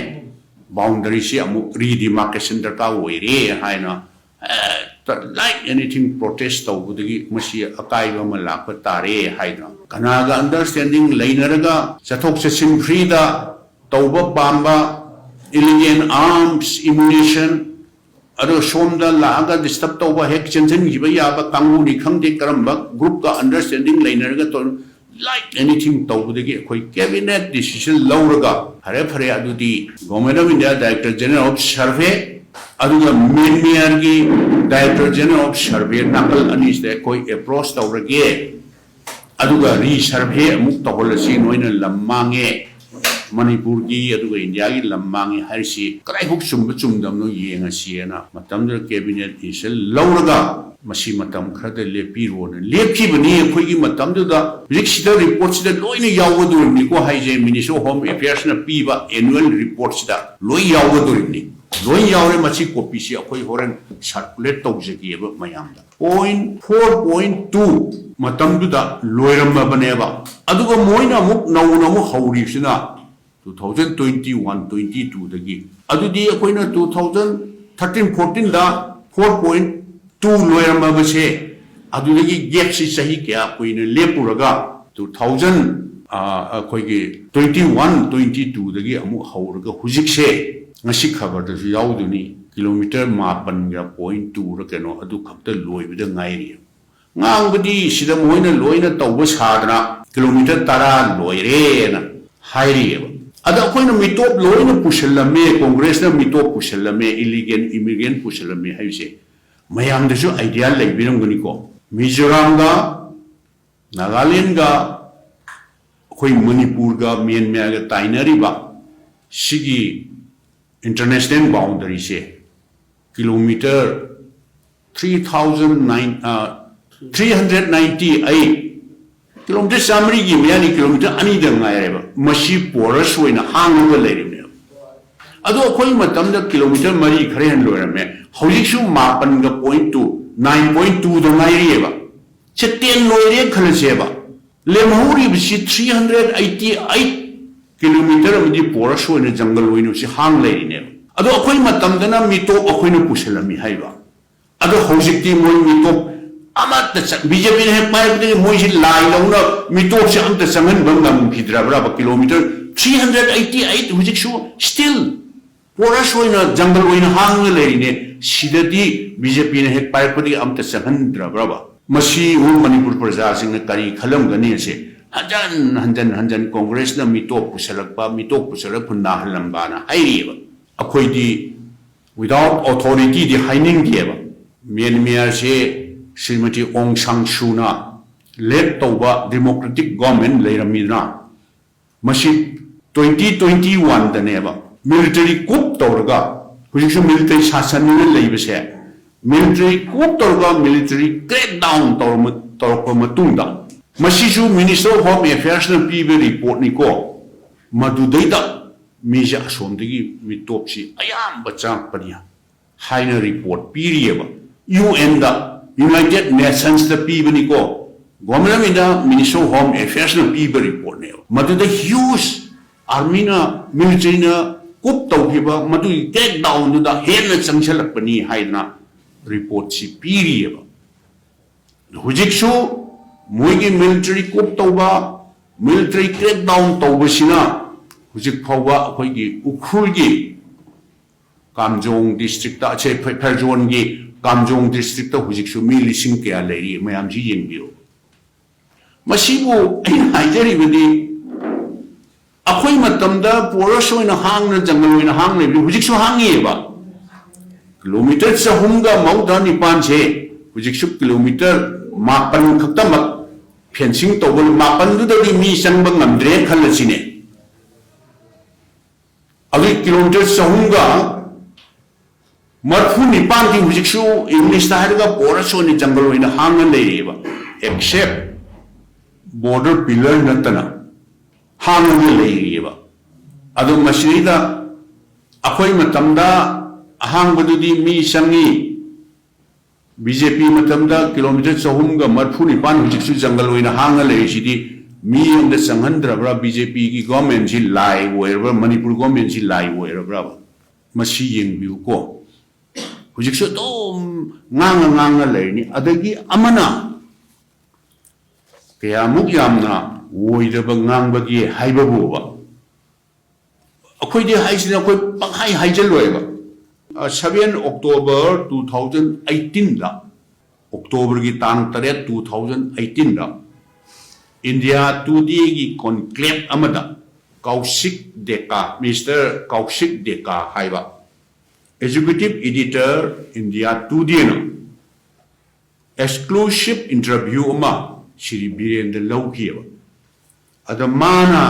ꯕꯥꯎꯟꯗꯔꯤꯁꯤ ꯑꯃꯨꯛ ꯔꯤꯗꯤꯃꯥꯔꯀꯦꯁꯟ ꯗꯔꯀꯥꯔ ꯑꯣꯏꯔꯦ ꯍꯥꯏꯅ ꯍꯦꯛꯇ like anything protest ꯇꯧꯕꯗꯒꯤ ꯃꯁꯤ ꯑꯀꯥꯏꯕ ꯑꯃ ꯂꯥꯛꯄ ꯇꯥꯔꯦ ꯍꯥꯏꯗꯅ ꯀꯅꯥꯒ ꯑꯟꯗꯔꯁ꯭ꯇꯦꯟꯗꯤꯡ ꯂꯩꯅꯔꯒ ꯆꯠꯊꯣꯛ ꯆꯠꯁꯤꯟ ꯐ꯭ꯔꯤꯗ ꯇꯧꯕ ꯄꯥꯝꯕ, ꯏꯂꯤꯒꯦꯜ ꯑꯥꯔꯝꯁ ꯑꯦꯃꯨꯅꯤꯁꯟ, ꯑꯗꯣ ꯁꯣꯝꯗ ꯂꯥꯛꯑꯒ ꯗꯤꯁꯇꯔꯕ ꯇꯧꯕ, ꯍꯦꯛ ꯆꯦꯟꯁꯤꯟꯈꯤꯕ ꯌꯥꯕ ꯀꯥꯡꯕꯨꯅꯤ ꯈꯪꯗꯦ, ꯀꯔꯝꯕ ꯒ꯭ꯔꯨꯞꯀ ꯑꯟꯗꯔꯁ꯭ꯇꯦꯟꯗꯤꯡ ꯂꯩꯅꯔꯒ ꯇꯧ-, like anything ꯇꯧꯕꯗꯒꯤ ꯑꯩꯈꯣꯏ ꯀꯦꯕꯤꯅꯦꯠ ꯗꯤꯁꯤꯖꯟ ꯂꯧꯔꯒ, ꯐꯔꯦ ꯐꯔꯦ, ꯑꯗꯨꯗꯤ Government of India Director General of Survey ꯑꯗꯨꯒ ꯃꯦꯟꯃꯤꯌꯥꯔꯒꯤ Director General of Survey ꯅꯥꯀꯜ ꯑꯅꯤꯁꯤꯗ ꯑꯩꯈꯣꯏ ꯑꯦꯄ꯭ꯔꯣꯆ ꯇꯧꯔꯒꯦ, ꯑꯗꯨꯒ ꯔꯤꯁꯔꯚꯦ ꯑꯃꯨꯛ ꯇꯧꯍꯜꯂꯁꯤ, ꯅꯣꯏꯅ ꯂꯝ ꯃꯥꯡꯉꯦ, ꯃꯅꯤꯄꯨꯔꯒꯤ ꯑꯗꯨꯒ ꯏꯟꯗꯤꯌꯥꯒꯤ ꯂꯝ ꯃꯥꯡꯉꯦ ꯍꯥꯏꯔꯤꯁꯤ ꯀꯗꯥꯏꯐꯥꯎ ꯆꯨꯝꯕ ꯆꯨꯝꯗꯕꯅꯣ ꯌꯦꯡꯉꯁꯤꯅ ꯃꯇꯝꯗꯨꯗ ꯀꯦꯕꯤꯅꯦꯠ ꯗꯤꯁꯤꯖꯟ ꯂꯧꯔꯒ ꯃꯁꯤ ꯃꯇꯝ ꯈꯔꯗ ꯂꯦꯞꯄꯤꯔꯣꯅ ꯂꯦꯞꯈꯤꯕꯅꯤ꯫ ꯑꯩꯈꯣꯏꯒꯤ ꯃꯇꯝꯗꯨꯗ ꯍꯧꯖꯤꯛꯁꯤꯗ ꯔꯤꯄꯣꯔꯠꯁꯤꯗ ꯂꯣꯏꯅ ꯌꯥꯎꯒꯗꯣꯔꯤꯕꯅꯤꯀꯣ ꯍꯥꯏꯁꯦ, Ministry of Home Affairsꯅ ꯄꯤꯕ ꯑꯦꯅꯨꯋꯦꯜ ꯔꯤꯄꯣꯔꯠꯁꯤꯗ ꯂꯣꯏ ꯌꯥꯎꯒꯗꯣꯔꯤꯕꯅꯤ, ꯂꯣꯏ ꯌꯥꯎꯔꯦ꯫ ꯃꯁꯤ ꯀꯣꯄꯤꯁꯤ ꯑꯩꯈꯣꯏ ꯍꯣꯔꯦꯟ ꯁꯔꯀꯨꯂꯦꯠ ꯇꯧꯖꯒꯦꯕ ꯃꯌꯥꯝꯗ꯫ ꯄꯣꯏꯟ ꯐꯣꯔ ꯄꯣꯏꯟ ꯇꯨ ꯃꯇꯝꯗꯨꯗ ꯂꯣꯏꯔꯝꯃꯕꯅꯦꯕ꯫ ꯑꯗꯨꯒ ꯃꯣꯏꯅ ꯑꯃꯨꯛ ꯅꯧꯅ ꯑꯃꯨꯛ ꯍꯧꯔꯤꯕꯁꯤꯅ Two thousand twenty one twenty two ꯗꯒꯤ꯫ ꯑꯗꯨꯗꯤ ꯑꯩꯈꯣꯏꯅ two thousand thirteen fourteen ꯗ four point two ꯂꯣꯏꯔꯝꯃꯕꯁꯦ, ꯑꯗꯨꯗꯒꯤ gap ꯁꯤ ꯆꯍꯤ ꯀꯌꯥ ꯀꯨꯏꯅ ꯂꯦꯞꯄꯨꯔꯒ two thousand, ꯑ, ꯑꯩꯈꯣꯏꯒꯤ twenty one twenty two ꯗꯒꯤ ꯑꯃꯨꯛ ꯍꯧꯔꯒ ꯍꯧꯖꯤꯛꯁꯦ, ꯉꯁꯤ ꯈꯕꯔꯗꯁꯨ ꯌꯥꯎꯗꯨꯅꯤ, ꯀꯤꯂꯣꯃꯤꯇꯔ ꯃꯥꯄꯟꯒ point two ꯔ ꯀꯩꯅꯣ ꯑꯗꯨ ꯈꯛꯇ ꯂꯣꯏꯕꯗ ꯉꯥꯏꯔꯤ꯫ ꯉꯥꯡꯕꯗꯤ ꯁꯤꯗ ꯃꯣꯏꯅ ꯂꯣꯏꯅ ꯇꯧꯕ ꯁꯥꯗꯅ ꯀꯤꯂꯣꯃꯤꯇꯔ ꯇꯔꯥ ꯂꯣꯏꯔꯦꯅ ꯍꯥꯏꯔꯤꯑꯕ꯫ ꯑꯗ ꯑꯩꯈꯣꯏꯅ ꯃꯤꯇꯣꯞ ꯂꯣꯏꯅ ꯄꯨꯁꯤꯜꯂꯝꯃꯦ, ꯀꯣꯡꯒ꯭ꯔꯦꯁꯅ ꯃꯤꯇꯣꯞ ꯄꯨꯁꯤꯜꯂꯝꯃꯦ, illegal immigrant ꯄꯨꯁꯤꯜꯂꯝꯃꯦ ꯍꯥꯏꯕꯁꯦ ꯃꯌꯥꯝꯗꯁꯨ idea ꯂꯩꯕꯤꯔꯝꯒꯅꯤꯀꯣ꯫ ꯃꯤꯖꯣꯔꯥꯝꯒ ꯅꯥꯒꯥꯂꯦꯟꯒ ꯑꯩꯈꯣꯏ ꯃꯅꯤꯄꯨꯔꯒ ꯃ꯭ꯌꯥꯟꯃꯥꯔꯒ ꯇꯥꯏꯅꯔꯤꯕ ꯁꯤꯒꯤ international boundary ꯁꯦ ꯀꯤꯂꯣꯃꯤꯇꯔ three thousand nine, ꯑ, three hundred ninety eight, kilometre ꯆꯥꯃꯔꯤꯒꯤ ꯃꯌꯥꯅꯤ, ꯀꯤꯂꯣꯃꯤꯇꯔ ꯑꯅꯤꯗ ꯉꯥꯏꯔꯦꯕ꯫ ꯃꯁꯤ porous ꯑꯣꯏꯅ ꯍꯥꯡꯉꯒ ꯂꯩꯔꯤꯕꯅꯦꯕ꯫ ꯑꯗꯣ ꯑꯩꯈꯣꯏ ꯃꯇꯝꯗ ꯀꯤꯂꯣꯃꯤꯇꯔ ꯃꯔꯤ ꯈꯔ ꯍꯦꯟꯅ ꯂꯣꯏꯔꯝꯃꯦ, ꯍꯧꯖꯤꯛꯁꯨ ꯃꯥꯄꯟꯒ point two, nine point two ꯗ ꯉꯥꯏꯔꯤꯑꯕ꯫ ꯁꯦ ten ꯂꯣꯏꯔꯦ ꯈꯜꯂꯁꯦꯕ, ꯂꯦꯝꯍꯧꯔꯤꯕꯁꯤ three hundred eighty eight kilometre ꯑꯃꯗꯤ porous ꯑꯣꯏꯅ ꯖꯪꯒꯜ ꯑꯣꯏꯅ ꯁꯤ ꯍꯥꯡ ꯂꯩꯔꯤꯅꯦꯕ꯫ ꯑꯗꯣ ꯑꯩꯈꯣꯏ ꯃꯇꯝꯗꯅ ꯃꯤꯇꯣꯞ ꯑꯩꯈꯣꯏꯅ ꯄꯨꯁꯤꯜꯂꯝꯃꯤ ꯍꯥꯏꯕ꯫ ꯑꯗꯣ ꯍꯧꯖꯤꯛꯇꯤ ꯃꯣꯏ ꯃꯤꯇꯣꯞ ꯑꯃꯠꯇ ꯆ-, ꯕꯤ ꯖꯦ ꯄꯤꯅ ꯍꯦꯛ ꯄꯥꯏꯔꯛꯄꯗꯒꯤ ꯃꯣꯏꯁꯤ ꯂꯥꯏꯗꯧꯅ ꯃꯤꯇꯣꯞꯁꯦ ꯑꯝꯇ ꯆꯪꯍꯟꯕ ꯉꯝꯈꯤꯗ꯭ꯔꯕ꯭ꯔꯕ? Kilometre three hundred eighty eight ꯍꯧꯖꯤꯛꯁꯨ still porous ꯑꯣꯏꯅ ꯖꯪꯒꯜ ꯑꯣꯏꯅ ꯍꯥꯡꯉꯒ ꯂꯩꯔꯤꯅꯦ꯫ ꯁꯤꯗꯗꯤ ꯕꯤ ꯖꯦ ꯄꯤꯅ ꯍꯦꯛ ꯄꯥꯏꯔꯛꯄꯗꯒꯤ ꯑꯝꯇ ꯆꯪꯍꯟꯗ꯭ꯔꯕ꯭ꯔꯕ? ꯃꯁꯤ ꯃꯅꯤꯄꯨꯔ ꯄ꯭ꯔꯖꯥꯁꯤꯡꯅ ꯀꯔꯤ ꯈꯜꯂꯝꯒꯅꯤ ꯑꯁꯦ ꯍꯟꯖꯟ ꯍꯟꯖꯟ ꯍꯟꯖꯟ ꯀꯣꯡꯒ꯭ꯔꯦꯁꯅ ꯃꯤꯇꯣꯞ ꯄꯨꯁꯜꯂꯛꯄ, ꯃꯤꯇꯣꯞ ꯄꯨꯁꯜꯂꯛꯄ ꯅꯥꯍꯜꯂꯝꯕꯅ ꯍꯥꯏꯔꯤꯑꯕ꯫ ꯑꯩꯈꯣꯏꯗꯤ without authority ꯗꯤ ꯍꯥꯏꯅꯤꯡꯗꯦꯕ꯫ ꯃ꯭ꯌꯥꯟꯃꯥꯔꯁꯦ ꯁ꯭ꯔꯤꯃꯇꯤ ꯑꯣꯡ ꯁꯥꯡ ꯁꯨꯅ lead ꯇꯧꯕ democratic government ꯂꯩꯔꯝꯃꯤꯗꯅ, ꯃꯁꯤ twenty twenty one ꯗꯅꯦꯕ military coup ꯇꯧꯔꯒ, ꯍꯧꯖꯤꯛꯁꯨ military ꯁꯥꯁꯟꯅꯤꯅ ꯂꯩꯕꯁꯦ, military coup ꯇꯧꯔꯒ military crackdown ꯇꯧꯔ-, ꯇꯧꯔꯛꯄ ꯃꯇꯨꯡꯗ, ꯃꯁꯤꯁꯨ Minister of Home Affairs ꯅ ꯄꯤꯕ report ꯅꯤꯀꯣ, ꯃꯗꯨꯗꯩꯗ ꯃꯤꯁꯦ ꯑꯁꯣꯝꯗꯒꯤ ꯃꯤꯇꯣꯞꯁꯤ ꯑꯌꯥꯝꯕ ꯆꯪꯉꯛꯄꯅꯤ ꯍꯥꯏꯅ report ꯄꯤꯔꯤꯑꯕ꯫ ꯌꯨ ꯑꯦꯟꯗ, United Nations ꯇ ꯄꯤꯕꯅꯤꯀꯣ, Government of India Minister of Home Affairs ꯅ ꯄꯤꯕ report ꯅꯦꯕ꯫ ꯃꯗꯨꯗ huge ꯑꯥꯔꯃꯤꯅ, ꯃꯤꯂꯤꯇꯔꯤꯅ ꯀꯨꯞ ꯇꯧꯈꯤꯕ ꯃꯗꯨꯒꯤ ꯀ꯭ꯔꯦꯛ ꯗꯥꯎꯟꯗꯨꯗ ꯍꯦꯟꯅ ꯆꯪꯁꯤꯜꯂꯛꯄꯅꯤ ꯍꯥꯏꯗꯅ ꯔꯤꯄꯣꯔꯠꯁꯤ ꯄꯤꯔꯤꯑꯕ꯫ ꯍꯧꯖꯤꯛꯁꯨ ꯃꯣꯏꯒꯤ ꯃꯤꯂꯤꯇꯔꯤ ꯀꯨꯞ ꯇꯧꯕ, ꯃꯤꯂꯤꯇꯔꯤ ꯀ꯭ꯔꯦꯛ ꯗꯥꯎꯟ ꯇꯧꯕꯁꯤꯅ ꯍꯧꯖꯤꯛ ꯐꯥꯎꯕ ꯑꯩꯈꯣꯏꯒꯤ ꯎꯈ꯭ꯔꯨꯜꯒꯤ ꯀꯥꯝꯖꯣꯡ ꯗꯤꯁꯇ꯭ꯔꯤꯛꯇ, ꯑꯁꯦ ꯐꯦ-, ꯐꯦꯔꯖꯣꯟꯒꯤ ꯀꯥꯝꯖꯣꯡ ꯗꯤꯁꯇ꯭ꯔꯤꯛꯇ ꯍꯧꯖꯤꯛꯁꯨ ꯃꯤ ꯂꯤꯁꯤꯡ ꯀꯌꯥ ꯂꯩꯔꯤ, ꯃꯌꯥꯝꯁꯤ ꯌꯦꯡꯕꯤꯌꯨ꯫ ꯃꯁꯤꯕꯨ ꯑꯩꯅ ꯍꯥꯏꯖꯔꯤꯕꯗꯤ, ꯑꯩꯈꯣꯏ ꯃꯇꯝꯗ ꯄꯣꯔꯁ ꯑꯣꯏꯅ ꯍꯥꯡꯅ, ꯖꯪꯒꯜ ꯑꯣꯏꯅ ꯍꯥꯡꯅ ꯂꯩꯕꯗꯨ ꯍꯧꯖꯤꯛꯁꯨ ꯍꯥꯡꯉꯤꯑꯕ꯫ ꯀꯤꯂꯣꯃꯤꯇꯔ ꯆꯍꯨꯝꯒ ꯃꯧꯗ꯭ꯔꯥ ꯅꯤꯄꯥꯟꯁꯦ ꯍꯧꯖꯤꯛꯁꯨ ꯀꯤꯂꯣꯃꯤꯇꯔ ꯃꯥꯄꯟ ꯈꯛꯇꯃꯛ ꯐꯦꯟꯁꯤꯡ ꯇꯧꯕ, ꯃꯥꯄꯟꯗꯨꯗꯗꯤ ꯃꯤ ꯆꯪꯕ ꯉꯝꯗ꯭ꯔꯦ ꯈꯜꯂꯁꯤꯅꯦ꯫ ꯑꯗꯨꯒꯤ ꯀꯤꯂꯣꯃꯤꯇꯔ ꯆꯍꯨꯝꯒ ꯃꯔꯐꯨ ꯅꯤꯄꯥꯟꯗꯤ ꯍꯧꯖꯤꯛꯁꯨ ꯏꯪꯂꯤꯁꯇ ꯍꯥꯏꯔꯒ ꯄꯣꯔꯁ ꯑꯣꯏꯅ ꯖꯪꯒꯜ ꯑꯣꯏꯅ ꯍꯥꯡꯅ ꯂꯩꯔꯤꯑꯕ, except border pillar ꯅꯠꯇꯅ ꯍꯥꯡꯉꯒ ꯂꯩꯔꯤꯑꯕ꯫ ꯑꯗꯣ ꯃꯁꯤꯗꯩꯗ ꯑꯩꯈꯣꯏ ꯃꯇꯝꯗ ꯑꯍꯥꯡꯕꯗꯨꯗꯤ ꯃꯤ ꯆꯪꯉꯤ, ꯕꯤ ꯖꯦ ꯄꯤ ꯃꯇꯝꯗ ꯀꯤꯂꯣꯃꯤꯇꯔ ꯆꯍꯨꯝꯒ ꯃꯔꯐꯨ ꯅꯤꯄꯥꯟ ꯍꯧꯖꯤꯛꯁꯨ ꯖꯪꯒꯜ ꯑꯣꯏꯅ ꯍꯥꯡꯉ ꯂꯩꯔꯤꯁꯤꯗꯤ ꯃꯤ ꯑꯃꯗ ꯆꯪꯍꯟꯗ꯭ꯔꯕ꯭ꯔꯥ? ꯕꯤ ꯖꯦ ꯄꯤꯒꯤ ꯒꯣꯔꯃꯦꯟꯁꯤ ꯂꯥꯏ ꯑꯣꯏꯔꯕ꯭ꯔꯥ? ꯃꯅꯤꯄꯨꯔ ꯒꯣꯔꯃꯦꯟꯁꯤ ꯂꯥꯏ ꯑꯣꯏꯔꯕ꯭ꯔꯥꯕ? ꯃꯁꯤ ꯌꯦꯡꯕꯤꯌꯨꯀꯣ꯫ ꯍꯧꯖꯤꯛꯁꯨ ꯑꯗꯨꯝ ꯉꯥꯡꯉ ꯉꯥꯡꯉ ꯂꯩꯔꯤꯅꯤ꯫ ꯑꯗꯒꯤ ꯑꯃꯅ ꯀꯌꯥꯃꯨꯛ ꯌꯥꯝꯅ ꯑꯣꯏꯗꯕ ꯉꯥꯡꯕꯒꯦ ꯍꯥꯏꯕꯕꯨꯕ, ꯑꯩꯈꯣꯏꯗꯤ ꯍꯥꯏꯁꯤꯅ ꯑꯩꯈꯣꯏ ꯄꯪꯍꯥꯏ ꯍꯥꯏꯖꯜꯂꯣꯏꯕ꯫ ꯁꯚꯦꯟ ꯑꯣꯛꯇꯣꯕꯔ ꯇꯨ ꯊꯥꯎꯖꯟ ꯑꯩꯠꯇꯤꯟꯗ, ꯑꯣꯛꯇꯣꯕꯔꯒꯤ ꯇꯥꯡ ꯇꯔꯦꯠ, ꯇꯨ ꯊꯥꯎꯖꯟ ꯑꯩꯠꯇꯤꯟꯗ ꯏꯟꯗꯤꯌꯥ ꯇꯨꯗꯦꯒꯤ ꯀꯣꯟꯀ꯭ꯂꯦꯕ ꯑꯃꯗ ꯀꯧꯁꯤꯛ ꯗꯦꯀꯥ, ꯃꯤꯁꯇꯔ ꯀꯧꯁꯤꯛ ꯗꯦꯀꯥ ꯍꯥꯏꯕ ꯑꯦꯛꯖꯤꯀ꯭ꯌꯨꯇꯤꯚ ꯏꯗꯤꯇꯔ ꯏꯟꯗꯤꯌꯥ ꯇꯨꯗꯦꯅ ꯑꯦꯛꯁꯀ꯭ꯂꯨꯁꯤꯚ ꯏꯟꯇꯔꯚ꯭ꯌꯨ ꯑꯃ ꯁ꯭ꯔꯤ ꯕꯤꯔꯦꯟꯗ ꯂꯧꯈꯤꯑꯕ꯫ ꯑꯗ ꯃꯥꯅ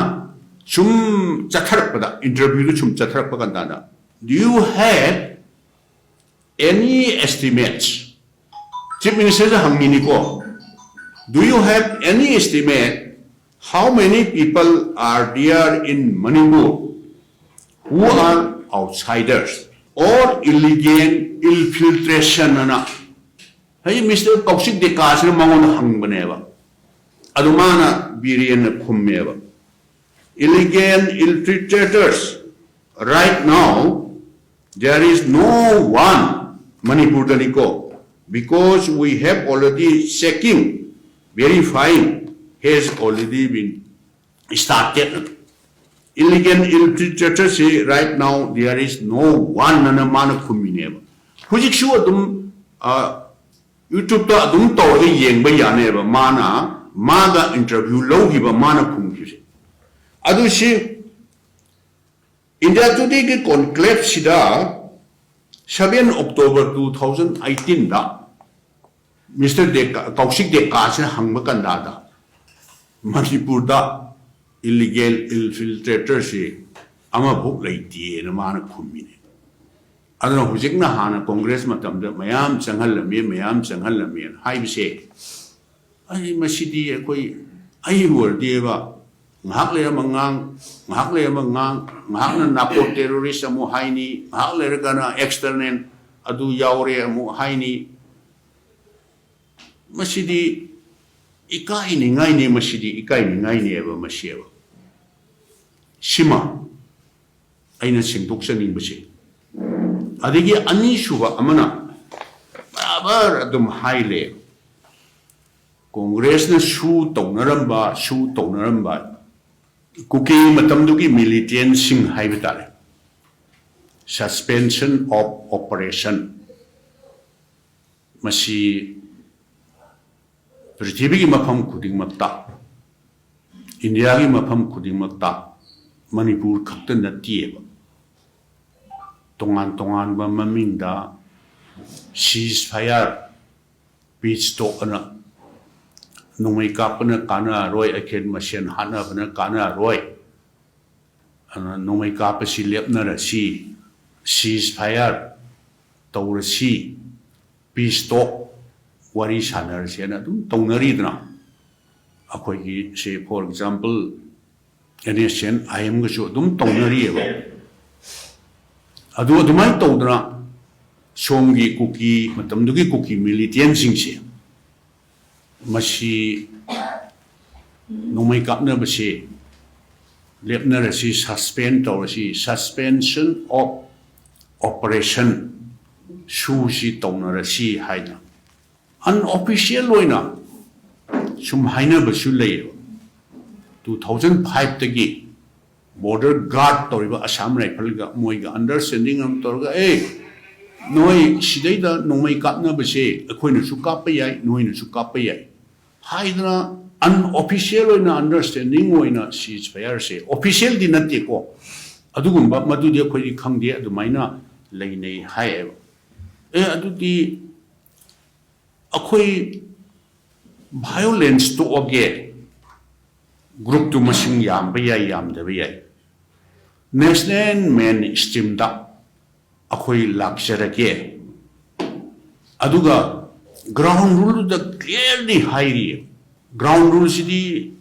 ꯁꯨꯝ ꯆꯠꯊꯔꯛꯄꯗ, ꯏꯟꯇꯔꯚ꯭ꯌꯨꯗꯨ ꯁꯨꯝ ꯆꯠꯊꯔꯛꯄ ꯀꯥꯟꯗ, "Do you have any estimates?" Chief ꯃꯤꯅꯤꯁꯇꯔꯗ ꯍꯪꯉꯤꯅꯤꯀꯣ, "Do you have any estimate how many people are there in Manipur who are outsiders or illegal infiltration?" ꯑꯅ ꯍꯧꯖꯤꯛ ꯃꯤꯁꯇꯔ ꯀꯧꯁꯤꯛ ꯗꯦꯀꯥꯁꯤꯅ ꯃꯉꯣꯟꯗ ꯍꯪꯕꯅꯦꯕ꯫ ꯑꯗꯨ ꯃꯥꯅ, ꯕꯤꯔꯦꯟꯅ ꯈꯨꯝꯃꯦꯕ, Illegal infiltrators, right now, there is no one, Manipur ꯗꯅꯤꯀꯣ, because we have already checking, verifying has already been started. Illegal infiltrators ꯁꯤ right now there is no one ꯑꯅ ꯃꯥꯅ ꯈꯨꯝꯃꯤꯅꯦꯕ꯫ ꯍꯧꯖꯤꯛꯁꯨ ꯑꯗꯨꯝ, ꯑ, YouTube ꯇ ꯑꯗꯨꯝ ꯇꯧꯔꯒ ꯌꯦꯡꯕ ꯌꯥꯅꯦꯕ꯫ ꯃꯥꯅ, ꯃꯥꯒ interview ꯂꯧꯈꯤꯕ, ꯃꯥꯅ ꯈꯨꯝꯈꯤꯕꯁꯦ꯫ ꯑꯗꯨ ꯁꯤ India Today ꯒꯤ conclave ꯁꯤꯗ seven October two thousand eighteen ꯗ Mister ꯗꯦꯀꯥ, ꯀꯧꯁꯤꯛ ꯗꯦꯀꯥꯁꯤꯅ ꯍꯪꯕ ꯀꯟꯗꯥꯗ ꯃꯅꯤꯄꯨꯔꯗ illegal infiltrator ꯁꯤ ꯑꯃꯐꯥꯎ ꯂꯩꯇꯦꯅ ꯃꯥꯅ ꯈꯨꯝꯃꯤꯅꯦ꯫ ꯑꯗꯨꯅ ꯍꯧꯖꯤꯛꯅ ꯍꯥꯟꯅ Congress ꯃꯇꯝꯗ ꯃꯌꯥꯝ ꯆꯪꯍꯜꯂꯝꯃꯤ, ꯃꯌꯥꯝ ꯆꯪꯍꯜꯂꯝꯃꯤꯅ ꯍꯥꯏꯕꯁꯦ, ꯑꯩ ꯃꯁꯤꯗꯤ ꯑꯩꯈꯣꯏ, ꯑꯩ ꯑꯣꯏꯔꯗꯤꯕ, ꯉꯥꯏꯍꯥꯛ ꯂꯩꯔ ꯑꯃ ꯉꯥꯡ, ꯉꯥꯏꯍꯥꯛ ꯂꯩꯔ ꯑꯃ ꯉꯥꯡ, ꯉꯥꯏꯍꯥꯛꯅ narco terrorist ꯑꯃꯨꯛ ꯍꯥꯏꯅꯤ, ꯉꯥꯏꯍꯥꯛ ꯂꯩꯔꯒꯅ external ꯑꯗꯨ ꯌꯥꯎꯔꯦ ꯑꯃꯨꯛ ꯍꯥꯏꯅꯤ꯫ ꯃꯁꯤꯗꯤ ꯏꯀꯥꯏꯅꯤꯡꯉꯥꯏꯅꯤ, ꯃꯁꯤꯗꯤ ꯏꯀꯥꯏꯅꯤꯡꯉꯥꯏꯅꯦꯕ ꯃꯁꯤꯕ꯫ ꯁꯤꯃ ꯑꯩꯅ ꯁꯦꯡꯗꯣꯛꯆꯅꯤꯡꯕꯁꯦ꯫ ꯑꯗꯒꯤ ꯑꯅꯤꯁꯨꯕ ꯑꯃꯅ ꯕꯔꯥꯕꯔ ꯑꯗꯨꯝ ꯍꯥꯏꯂꯦ, Congress ꯅ ꯁꯨ ꯇꯧꯅꯔꯝꯕ, ꯁꯨ ꯇꯧꯅꯔꯝꯕ ꯀꯨꯀꯤ ꯃꯇꯝꯗꯨꯒꯤ militant ꯁꯤꯡ ꯍꯥꯏꯕ ꯇꯥꯔꯦ, suspension of operation, ꯃꯁꯤ ꯄ꯭ꯔꯤꯊꯤꯕꯤꯒꯤ ꯃꯐꯝ ꯈꯨꯗꯤꯡꯃꯛꯇ, ꯏꯟꯗꯤꯌꯥꯒꯤ ꯃꯐꯝ ꯈꯨꯗꯤꯡꯃꯛꯇ, ꯃꯅꯤꯄꯨꯔ ꯈꯛꯇ ꯅꯠꯇꯦꯕ, ꯇꯣꯉꯥꯟ ꯇꯣꯉꯥꯟꯕ ꯃꯃꯤꯡꯗ ceasefire, peace talk ꯑꯅ, ꯅꯣꯡꯃꯩ ꯀꯥꯞꯄꯅ ꯀꯥꯟꯅꯔꯣꯏ, ꯑꯈꯦꯟ ꯃꯁꯦꯟ ꯍꯥꯠꯅꯕꯅ ꯀꯥꯟꯅꯔꯣꯏ, ꯑꯗꯨꯅ ꯅꯣꯡꯃꯩ ꯀꯥꯞꯄꯁꯤ ꯂꯦꯞꯅꯔꯁꯤ, ceasefire ꯇꯧꯔꯁꯤ, peace talk ꯋꯥꯔꯤ ꯁꯥꯟꯅꯔꯁꯦꯅ ꯑꯗꯨꯝ ꯇꯧꯅꯔꯤꯗꯅ꯫ ꯑꯩꯈꯣꯏꯒꯤ ꯁꯤ, for example, NSCN IM ꯒꯁꯨ ꯑꯗꯨꯝ ꯇꯧꯅꯔꯤꯑꯕ꯫ ꯑꯗꯨ ꯑꯗꯨꯃꯥꯏꯅ ꯇꯧꯗꯅ ꯁꯣꯝꯒꯤ ꯀꯨꯀꯤ, ꯃꯇꯝꯗꯨꯒꯤ ꯀꯨꯀꯤ militant ꯁꯤꯡꯁꯦ, ꯃꯁꯤ ꯅꯣꯡꯃꯩ ꯀꯥꯞꯅꯕꯁꯦ ꯂꯦꯞꯅꯔꯁꯤ, suspend ꯇꯧꯔꯁꯤ, suspension of operation ꯁꯨꯁꯤ ꯇꯧꯅꯔꯁꯤ ꯍꯥꯏꯅ unofficial ꯑꯣꯏꯅ ꯁꯨꯝ ꯍꯥꯏꯅꯕꯁꯨ ꯂꯩꯌꯦꯕ꯫ Two thousand five ꯇꯒꯤ border guard ꯇꯧꯔꯤꯕ Assam Rifle ꯒ ꯃꯣꯏꯒ understanding ꯑꯃ ꯇꯧꯔꯒ, "ꯑꯦ, ꯅꯣꯏ ꯁꯤꯗꯩꯗ ꯅꯣꯡꯃꯩ ꯀꯥꯞꯅꯕꯁꯦ ꯑꯩꯈꯣꯏꯅꯁꯨ ꯀꯥꯞꯄ ꯌꯥꯏ, ꯅꯣꯏꯅꯁꯨ ꯀꯥꯞꯄ ꯌꯥꯏ" ꯍꯥꯏꯗꯅ unofficial ꯑꯣꯏꯅ understanding ꯑꯣꯏꯅ ceasefire ꯁꯦ, official ꯗꯤ ꯅꯠꯇꯦꯀꯣ, ꯑꯗꯨꯒꯨꯝꯕ, ꯃꯗꯨꯗꯤ ꯑꯩꯈꯣꯏꯗꯤ ꯈꯪꯗꯦ, ꯑꯗꯨꯃꯥꯏꯅ ꯂꯩꯅꯩ ꯍꯥꯏꯌꯦꯕ꯫ ꯑꯦ, ꯑꯗꯨꯗꯤ ꯑꯩꯈꯣꯏ violence ꯇꯣꯛꯑꯒꯦ, group ꯇꯨ ꯃꯁꯤꯡ ꯌꯥꯝꯕ ꯌꯥꯏ, ꯌꯥꯝꯗꯕ ꯌꯥꯏ, national mainstream ꯗ ꯑꯩꯈꯣꯏ ꯂꯥꯛꯆꯔꯒꯦ꯫ ꯑꯗꯨꯒ ground rule ꯗ clearly ꯍꯥꯏꯔꯤ꯫ Ground rule ꯁꯤꯗꯤ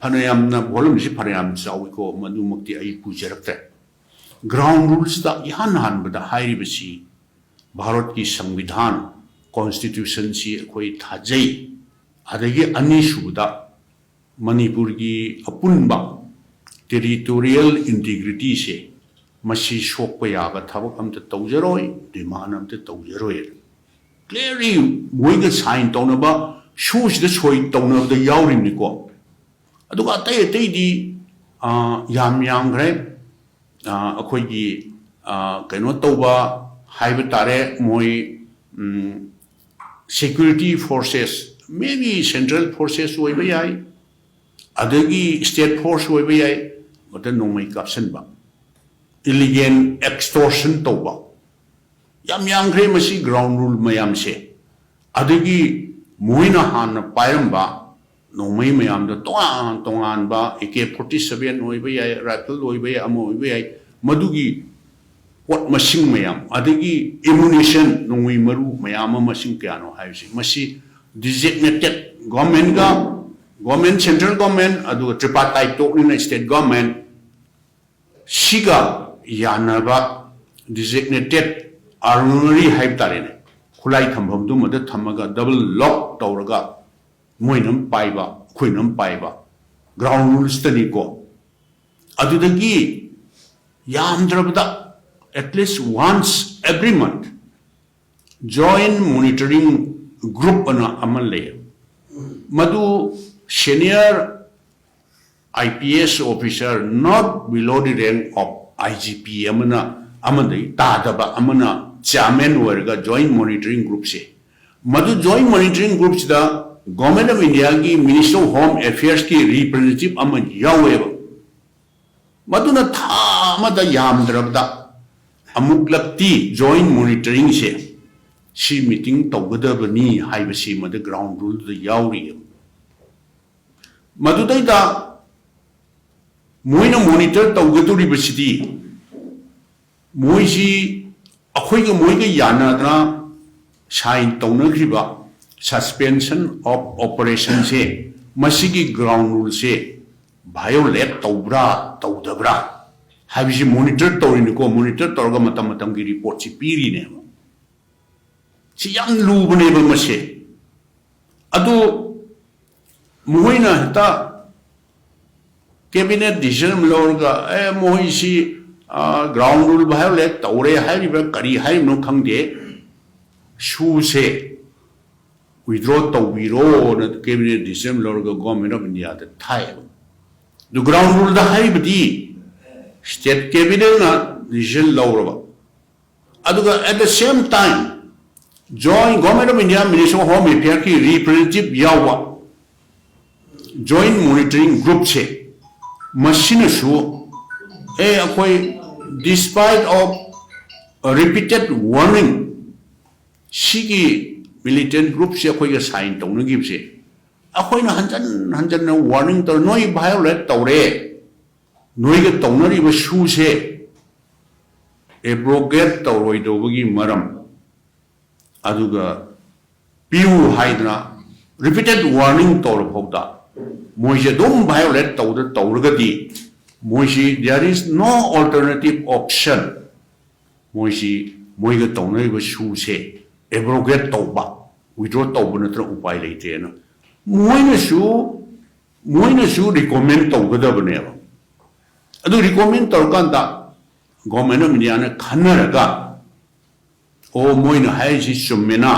ꯐꯅꯌꯥꯝꯅ, volume ꯁꯤ ꯐꯅꯌꯥꯝ ꯆꯥꯎꯏꯀꯣ, ꯃꯗꯨꯃꯛꯇꯤ ꯑꯩ ꯄꯨꯖꯔꯛꯇ꯭ꯔꯦ꯫ Ground rule ꯁꯤꯗ ꯏꯍꯥꯟ ꯍꯥꯟꯕꯗ ꯍꯥꯏꯔꯤꯕꯁꯤ ꯚꯥꯔꯠꯀꯤ ꯁꯪꯕꯤꯙꯥꯟ, constitution ꯁꯤ ꯑꯩꯈꯣꯏ ꯊꯥꯖꯩ꯫ ꯑꯗꯒꯤ ꯑꯅꯤꯁꯨꯕꯗ ꯃꯅꯤꯄꯨꯔꯒꯤ ꯑꯄꯨꯟꯕ territorial integrity ꯁꯦ, ꯃꯁꯤ ꯁꯣꯛꯄ ꯌꯥꯕ ꯊꯕꯛ ꯑꯝꯇ ꯇꯧꯖꯔꯣꯏ, demand ꯑꯝꯇ ꯇꯧꯖꯔꯣꯏ꯫ Clearly ꯃꯣꯏꯒ sign ꯇꯧꯅꯕ ꯁꯨꯁꯤꯗ ꯁꯣꯏ ꯇꯧꯅꯕꯗ ꯌꯥꯎꯔꯤꯕꯅꯤꯀꯣ꯫ ꯑꯗꯨꯒ ꯑꯇꯩ ꯑꯇꯩꯗꯤ, ꯑ, ꯌꯥꯝ ꯌꯥꯝꯈ꯭ꯔꯦ꯫ ꯑ, ꯑꯩꯈꯣꯏꯒꯤ, ꯑ, ꯀꯩꯅꯣ ꯇꯧꯕ ꯍꯥꯏꯕ ꯇꯥꯔꯦ, ꯃꯣꯏ, ꯎꯝ, security forces, maybe central forces ꯑꯣꯏꯕ ꯌꯥꯏ, ꯑꯗꯒꯤ state force ꯑꯣꯏꯕ ꯌꯥꯏ, ꯃꯗ ꯅꯣꯡꯃꯩ ꯀꯥꯞꯁꯤꯟꯕ, illegal extortion ꯇꯧꯕ, ꯌꯥꯝ ꯌꯥꯝꯈ꯭ꯔꯦ ꯃꯁꯤ ground rule ꯃꯌꯥꯝꯁꯦ꯫ ꯑꯗꯒꯤ ꯃꯣꯏꯅ ꯍꯥꯟꯅ ꯄꯥꯏꯔꯝꯕ ꯅꯣꯡꯃꯩ ꯃꯌꯥꯝꯗꯣ ꯇꯣꯉꯥꯟ ꯇꯣꯉꯥꯟꯕ, A K forty seven ꯑꯣꯏꯕ ꯌꯥꯏ, rifle ꯑꯣꯏꯕ ꯌꯥꯏ, ꯑꯃ ꯑꯣꯏꯕ ꯌꯥꯏ, ꯃꯗꯨꯒꯤ ꯄꯣꯠ ꯃꯁꯤꯡ ꯃꯌꯥꯝ, ꯑꯗꯒꯤ ammunition, ꯅꯣꯡꯃꯩ ꯃꯔꯨ ꯃꯌꯥꯝ ꯑꯃ ꯃꯁꯤꯡ ꯀꯌꯥꯅꯣ ꯍꯥꯏꯕꯁꯤ, ꯃꯁꯤ designated government ꯀ, government, central government, ꯑꯗꯨꯒ tripartite talk ꯅꯤꯅ state government, ꯁꯤꯒ ꯌꯥꯅꯕ designated armoury ꯍꯥꯏꯕ ꯇꯥꯔꯦꯅꯦ, ꯈꯨꯠꯂꯥꯏ ꯊꯝꯐꯝꯗꯨꯃꯗ ꯊꯝꯃꯒ double lock ꯇꯧꯔꯒ ꯃꯣꯏꯅ ꯑꯃ ꯄꯥꯏꯕ, ꯑꯩꯈꯣꯏꯅ ꯑꯃ ꯄꯥꯏꯕ, ground rule ꯁꯤꯗꯅꯤꯀꯣ꯫ ꯑꯗꯨꯗꯒꯤ ꯌꯥꯝꯗ꯭ꯔꯕꯗ at least once every month joint monitoring group ꯑꯅ ꯑꯃ ꯂꯩ꯫ ꯃꯗꯨ senior I P S officer not below the rank of I G P ꯑꯃꯅ, ꯑꯃꯗꯒꯤ ꯇꯥꯗꯕ ꯑꯃꯅ chairman ꯑꯣꯏꯔꯒ joint monitoring groupꯁꯦ, ꯃꯗꯨ joint monitoring groupꯁꯤꯗ Government of Indiaꯒꯤ Ministry of Home Affairsꯀꯤ representative ꯑꯃ ꯌꯥꯎꯋꯦꯕ꯫ ꯃꯗꯨꯅ ꯊꯥ ꯑꯃꯗ ꯌꯥꯝꯗ꯭ꯔꯕꯗ ꯑꯃꯨꯛꯂꯛꯇꯤ joint monitoringꯁꯦ ꯁꯤ meeting ꯇꯧꯒꯗꯕꯅꯤ ꯍꯥꯏꯕꯁꯤ ꯃꯗꯨ ground ruleꯗꯨꯗ ꯌꯥꯎꯔꯤꯑꯕ꯫ ꯃꯗꯨꯗꯩꯗ ꯃꯣꯏꯅ monitor ꯇꯧꯒꯗꯧꯔꯤꯕꯁꯤꯗꯤ ꯃꯣꯏꯁꯤ ꯑꯩꯈꯣꯏꯒ ꯃꯣꯏꯒ ꯌꯥꯅꯗꯅ sign ꯇꯧꯅꯈ꯭ꯔꯤꯕ suspension of operationꯁꯦ, ꯃꯁꯤꯒꯤ ground ruleꯁꯦ violate ꯇꯧꯕ꯭ꯔꯥ ꯇꯧꯗꯕ꯭ꯔꯥ ꯍꯥꯏꯕꯁꯤ monitor ꯇꯧꯔꯤꯅꯤꯀꯣ꯫ Monitor ꯇꯧꯔꯒ ꯃꯇꯝ ꯃꯇꯝꯒꯤ reportꯁꯤ ꯄꯤꯔꯤꯅꯦꯕ꯫ ꯁꯤ ꯌꯥꯝ ꯂꯨꯕꯅꯦꯕ ꯃꯁꯦ꯫ ꯑꯗꯨ ꯃꯈꯣꯏꯅ ꯍꯦꯛꯇ cabinet decision ꯑꯃ ꯂꯧꯔꯒ, ꯑꯦ, ꯃꯈꯣꯏꯁꯤ, ꯑ, ground rule violate ꯇꯧꯔꯦ ꯍꯥꯏꯔꯤꯕ꯭ꯔꯥ ꯀꯔꯤ ꯍꯥꯏꯔꯤꯕꯅꯣ ꯈꯪꯗꯦ, ꯁꯨꯁꯦ withdraw ꯇꯧꯕꯤꯔꯣꯅ cabinet decision ꯂꯧꯔꯒ Government of Indiaꯗ ꯊꯥꯏꯌꯦꯕ꯫ ꯑꯗꯨ ground ruleꯗ ꯍꯥꯏꯔꯤꯕꯗꯤ state cabinetꯅ decision ꯂꯧꯔꯕ, ꯑꯗꯨꯒ at the same time joint Government of India Ministry of Home Affairsꯀꯤ representative ꯌꯥꯎꯕ joint monitoring groupꯁꯦ, ꯃꯁꯤꯅꯁꯨ, ꯑꯦ, ꯑꯩꯈꯣꯏ despite of repeated warning, ꯁꯤꯒꯤ militant groupꯁꯦ ꯑꯩꯈꯣꯏꯒ sign ꯇꯧꯅꯈꯤꯕꯁꯦ, ꯑꯩꯈꯣꯏꯅ ꯍꯟꯖꯟ ꯍꯟꯖꯟꯅ warning ꯇꯧꯔꯦ, ꯅꯣꯏ violate ꯇꯧꯔꯦ, ꯅꯣꯏꯒ ꯇꯧꯅꯔꯤꯕ ꯁꯨꯁꯦ abrogate ꯇꯧꯔꯣꯏꯗꯧꯕꯒꯤ ꯃꯔꯝ, ꯑꯗꯨꯒ ꯄꯤꯌꯨ ꯍꯥꯏꯗꯅ repeated warning ꯇꯧꯔ ꯐꯥꯎꯗ ꯃꯣꯏꯁꯦ ꯑꯗꯨꯝ violate ꯇꯧꯗ ꯇꯧꯔꯒꯗꯤ ꯃꯣꯏꯁꯤ there is no alternative option, ꯃꯣꯏꯁꯤ ꯃꯣꯏꯒ ꯇꯧꯅꯔꯤꯕ ꯁꯨꯁꯦ abrogate ꯇꯧꯕ, withdraw ꯇꯧꯕ ꯅꯠꯇꯅ ꯎꯄꯥꯏ ꯂꯩꯇꯦꯅ ꯃꯣꯏꯅꯁꯨ, ꯃꯣꯏꯅꯁꯨ recommend ꯇꯧꯒꯗꯕꯅꯦꯕ꯫ ꯑꯗꯨ recommend ꯇꯧꯔꯀꯥꯟꯗ Government of Indiaꯅ ꯈꯟꯅꯔꯒ, ꯑꯣ, ꯃꯣꯏꯅ ꯍꯥꯏꯔꯤꯁꯤ ꯆꯨꯝꯃꯦꯅ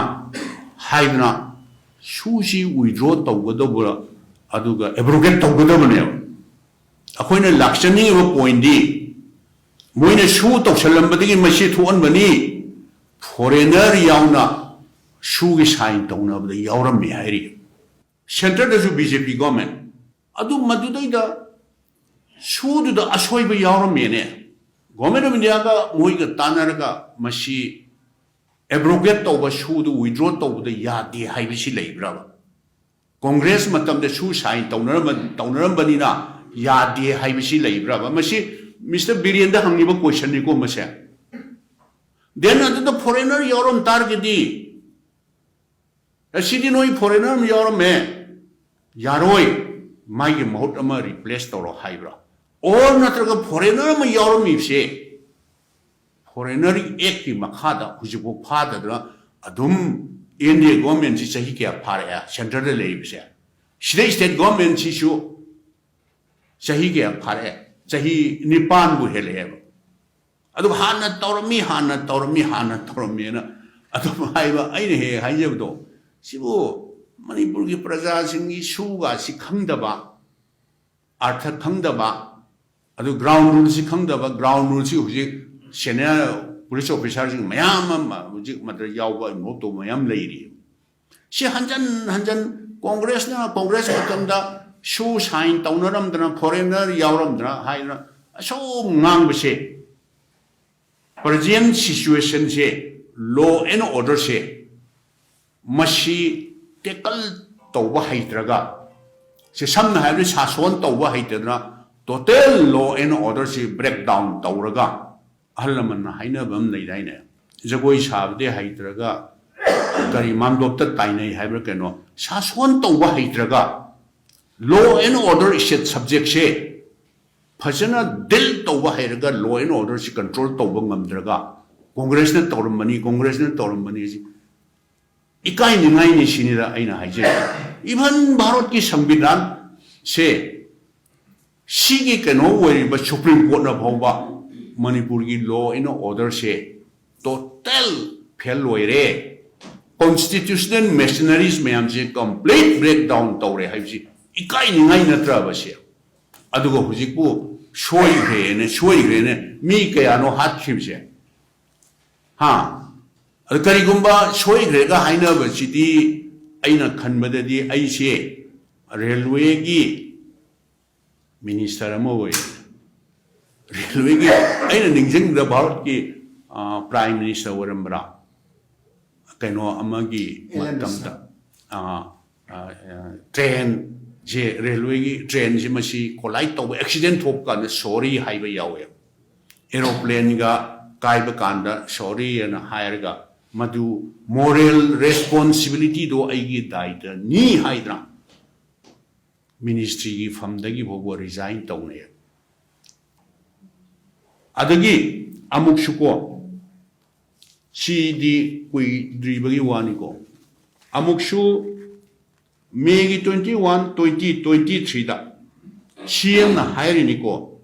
ꯍꯥꯏꯗꯅ, ꯁꯨꯁꯤ withdraw ꯇꯧꯒꯗꯧꯕ, ꯑꯗꯨꯒ abrogate ꯇꯧꯒꯗꯕꯅꯦꯕ꯫ ꯑꯩꯈꯣꯏꯅ ꯂꯥꯛꯆꯅꯤꯡꯉꯤꯕ pointꯗꯤ, ꯃꯣꯏꯅ ꯁꯨ ꯇꯧꯁꯜꯂꯝꯕꯗꯒꯤ ꯃꯁꯤ ꯊꯣꯛꯍꯟꯕꯅꯤ, foreigner ꯌꯥꯎꯅ ꯁꯨꯒꯤ sign ꯇꯧꯅꯕꯗ ꯌꯥꯎꯔꯝꯃꯤ ꯍꯥꯏꯔꯤ꯫ Centreꯗꯁꯨ BJP government꯫ ꯑꯗꯨ ꯃꯗꯨꯗꯩꯗ ꯁꯨꯗꯨꯗ ꯑꯁꯣꯏꯕ ꯌꯥꯎꯔꯝꯃꯦꯅꯦ꯫ Government of Indiaꯒ ꯃꯣꯏꯒ ꯇꯥꯟꯅꯔꯒ ꯃꯁꯤ abrogate ꯇꯧꯕ, ꯁꯨꯗꯨ withdraw ꯇꯧꯕꯗ ꯌꯥꯗꯦ ꯍꯥꯏꯕꯁꯤ ꯂꯩꯕ꯭ꯔꯕ? Congress ꯃꯇꯝꯗ ꯁꯨ sign ꯇꯧꯅꯔꯝꯕ-, ꯇꯧꯅꯔꯝꯕꯅꯤꯅ ꯌꯥꯗꯦ ꯍꯥꯏꯕꯁꯤ ꯂꯩꯕ꯭ꯔꯕ? ꯃꯁꯤ Mister ꯕꯤꯔꯦꯟꯗ ꯍꯪꯉꯤꯕ questionꯅꯤꯀꯣ ꯃꯁꯦ꯫ Then ꯑꯗꯨꯗ foreigner ꯌꯥꯎꯔꯝ ꯇꯥꯔꯒꯗꯤ, ꯑꯁꯤꯗꯤ ꯅꯣꯏ foreigner ꯑꯃ ꯌꯥꯎꯔꯝꯃꯦ, ꯌꯥꯔꯣꯏ, ꯃꯥꯒꯤ ꯃꯍꯨꯠ ꯑꯃ replace ꯇꯧꯔꯣ ꯍꯥꯏꯕ꯭ꯔꯥ? Or ꯅꯠꯇ꯭ꯔꯒ foreigner ꯑꯃ ꯌꯥꯎꯔꯝꯃꯤꯕꯁꯦ Foreigner Actꯀꯤ ꯃꯈꯥꯗ ꯍꯧꯖꯤꯛꯐꯥꯎ ꯐꯥꯗꯗꯅ ꯑꯗꯨꯝ India governmentꯁꯤ ꯆꯍꯤ ꯀꯌꯥ ꯐꯥꯔꯛꯑꯦ centreꯗ ꯂꯩꯔꯤꯕꯁꯦ? ꯁꯤꯗ state governmentꯁꯤꯁꯨ ꯆꯍꯤ ꯀꯌꯥ ꯐꯥꯔꯛꯑꯦ? ꯆꯍꯤ ꯅꯤꯄꯥꯟꯕꯨ ꯍꯦꯜꯂꯛꯑꯦꯕ꯫ ꯑꯗꯨꯒ ꯍꯥꯟꯅ ꯇꯧꯔꯝꯃꯤ, ꯍꯥꯟꯅ ꯇꯧꯔꯝꯃꯤ, ꯍꯥꯟꯅ ꯇꯧꯔꯝꯃꯤꯅ ꯑꯗꯨꯝ ꯍꯥꯏꯕ꯫ ꯑꯩꯅ ꯍꯦꯛ ꯍꯦꯛ ꯍꯥꯏꯖꯕꯗꯣ, ꯁꯤꯕꯨ ꯃꯅꯤꯄꯨꯔꯒꯤ ꯄ꯭ꯔꯖꯥꯁꯤꯡꯒꯤ ꯁꯨꯒꯁꯤ ꯈꯪꯗꯕ, ꯑꯔꯊ ꯈꯪꯗꯕ, ꯑꯗꯨ ground ruleꯁꯤ ꯈꯪꯗꯕ, ground ruleꯁꯤ ꯍꯧꯖꯤꯛ senior police officerꯁꯤꯡ ꯃꯌꯥꯝ ꯑꯃ ꯍꯧꯖꯤꯛ ꯃꯗꯨꯗ ꯌꯥꯎꯕ, involve ꯇꯧꯕ ꯃꯌꯥꯝ ꯂꯩꯔꯤ꯫ ꯁꯤ ꯍꯟꯖꯟ ꯍꯟꯖꯟ Congressꯅ, Congress ꯃꯇꯝꯗ ꯁꯨ sign ꯇꯧꯅꯔꯝꯗꯅ, foreigner ꯌꯥꯎꯔꯝꯗꯅ ꯍꯥꯏꯗꯅ ꯑꯁꯨꯝ ꯉꯥꯡꯕꯁꯦ, present situationꯁꯦ, law and orderꯁꯦ, ꯃꯁꯤ tackle ꯇꯧꯕ ꯍꯩꯇ꯭ꯔꯒ, ꯁꯦ ꯁꯝꯅ ꯍꯥꯏꯔꯕꯗ ꯁꯥꯁꯣꯟ ꯇꯧꯕ ꯍꯩꯇꯗꯅ, total law and orderꯁꯤ breakdown ꯇꯧꯔꯒ, ꯑꯍꯜ ꯂꯃꯟꯅ ꯍꯥꯏꯅꯕ ꯑꯃ ꯂꯩꯗꯥꯏꯅꯦ, ꯖꯒꯣꯏ ꯁꯥꯕꯗꯤ ꯍꯩꯇ꯭ꯔꯒ ꯀꯔꯤ ꯃꯥꯝꯗꯣꯞꯇ ꯇꯥꯏꯅꯩ ꯍꯥꯏꯕ꯭ꯔꯥ ꯀꯩꯅꯣ, ꯁꯥꯁꯣꯟ ꯇꯧꯕ ꯍꯩꯇ꯭ꯔꯒ, law and order state subjectꯁꯦ ꯐꯖꯅ deal ꯇꯧꯕ ꯍꯩꯔꯒ, law and orderꯁꯤ control ꯇꯧꯕ ꯉꯝꯗ꯭ꯔꯒ, Congressꯅ ꯇꯧꯔꯝꯕꯅꯤ, Congressꯅ ꯇꯧꯔꯝꯕꯅꯤ ꯁꯤ ꯏꯀꯥꯏꯅꯤꯡꯉꯥꯏꯅꯤ ꯁꯤꯅꯤꯗ ꯑꯩꯅ ꯍꯥꯏꯖꯔꯤꯁꯦ꯫ Even ꯚꯥꯔꯠꯀꯤ ꯁꯪꯕꯤꯙꯥꯟꯁꯦ ꯁꯤꯒꯤ ꯀꯩꯅꯣ ꯑꯣꯏꯔꯤꯕ ꯁꯨꯄ꯭ꯔꯤꯝ ꯀꯣꯔꯠꯅ ꯐꯥꯎꯕ ꯃꯅꯤꯄꯨꯔꯒꯤ law and order say total fail ꯑꯣꯏꯔꯦ, constitutional machineries ꯃꯌꯥꯝꯁꯦ complete breakdown ꯇꯧꯔꯦ ꯍꯥꯏꯕꯁꯤ ꯏꯀꯥꯏꯅꯤꯡꯉꯥꯏ ꯅꯠꯇ꯭ꯔꯕ ꯁꯦ? ꯑꯗꯨꯒ ꯍꯧꯖꯤꯛꯄꯨ ꯁꯣꯏꯈ꯭ꯔꯦꯅ, ꯁꯣꯏꯈ꯭ꯔꯦꯅ ꯃꯤ ꯀꯌꯥꯅꯣ ꯍꯥꯠꯈꯤꯕꯁꯦ? ꯍꯥ? ꯑꯗꯨ ꯀꯔꯤꯒꯨꯝꯕ ꯁꯣꯏꯈ꯭ꯔꯦꯒ ꯍꯥꯏꯅꯕꯁꯤꯗꯤ, ꯑꯩꯅ ꯈꯟꯕꯗꯗꯤ ꯑꯩꯁꯦ ꯔꯦꯜꯋꯦꯒꯤ ꯃꯤꯅꯤꯁꯇꯔ ꯑꯃ ꯑꯣꯏ꯫ ꯔꯦꯜꯋꯦꯒꯤ, ꯑꯩꯅ ꯅꯤꯡꯁꯤꯡꯕꯗ ꯚꯥꯔꯠꯀꯤ, ꯑ, ꯄ꯭ꯔꯥꯏꯝ ꯃꯤꯅꯤꯁꯇꯔ ꯑꯣꯏꯔꯝꯕ꯭ꯔꯥ? ꯀꯩꯅꯣ ꯑꯃꯒꯤ ꯑꯦꯜ ꯑꯦꯟ ꯃꯇꯝꯗ, ꯑ, ꯑ, ꯑ, ꯇ꯭ꯔꯦꯟꯁꯦ, ꯔꯦꯜꯋꯦꯒꯤ ꯇ꯭ꯔꯦꯟꯁꯦ ꯃꯁꯤ collide ꯇꯧꯕ, ꯑꯦꯛꯁꯤꯗꯦꯟ ꯊꯣꯛꯄ ꯀꯥꯟꯗ sorry ꯍꯥꯏꯕ ꯌꯥꯎꯋꯦ꯫ ꯑꯦꯔꯣꯄ꯭ꯂꯦꯟꯒ ꯀꯥꯏꯕ ꯀꯥꯟꯗ sorry ꯑꯅ ꯍꯥꯏꯔꯒ, ꯃꯗꯨ moral responsibility ꯗꯣ ꯑꯩꯒꯤ ꯗꯥꯏꯇꯅꯤ ꯍꯥꯏꯗꯅ ꯃꯤꯅꯤꯁꯇ꯭ꯔꯤꯒꯤ ꯐꯝꯗꯒꯤ ꯐꯥꯎꯕ ꯔꯤꯖꯥꯏꯟ ꯇꯧꯅꯩ꯫ ꯑꯗꯒꯤ ꯑꯃꯨꯛꯁꯨꯀꯣ, ꯁꯤꯗꯤ ꯀꯨꯏꯗ꯭ꯔꯤꯕꯒꯤ ꯋꯥꯅꯤꯀꯣ, ꯑꯃꯨꯛꯁꯨ ꯃꯦꯒꯤ twenty one, twenty twenty three ꯗ ꯁꯤ ꯑꯦꯝꯅ ꯍꯥꯏꯔꯤꯅꯤꯀꯣ,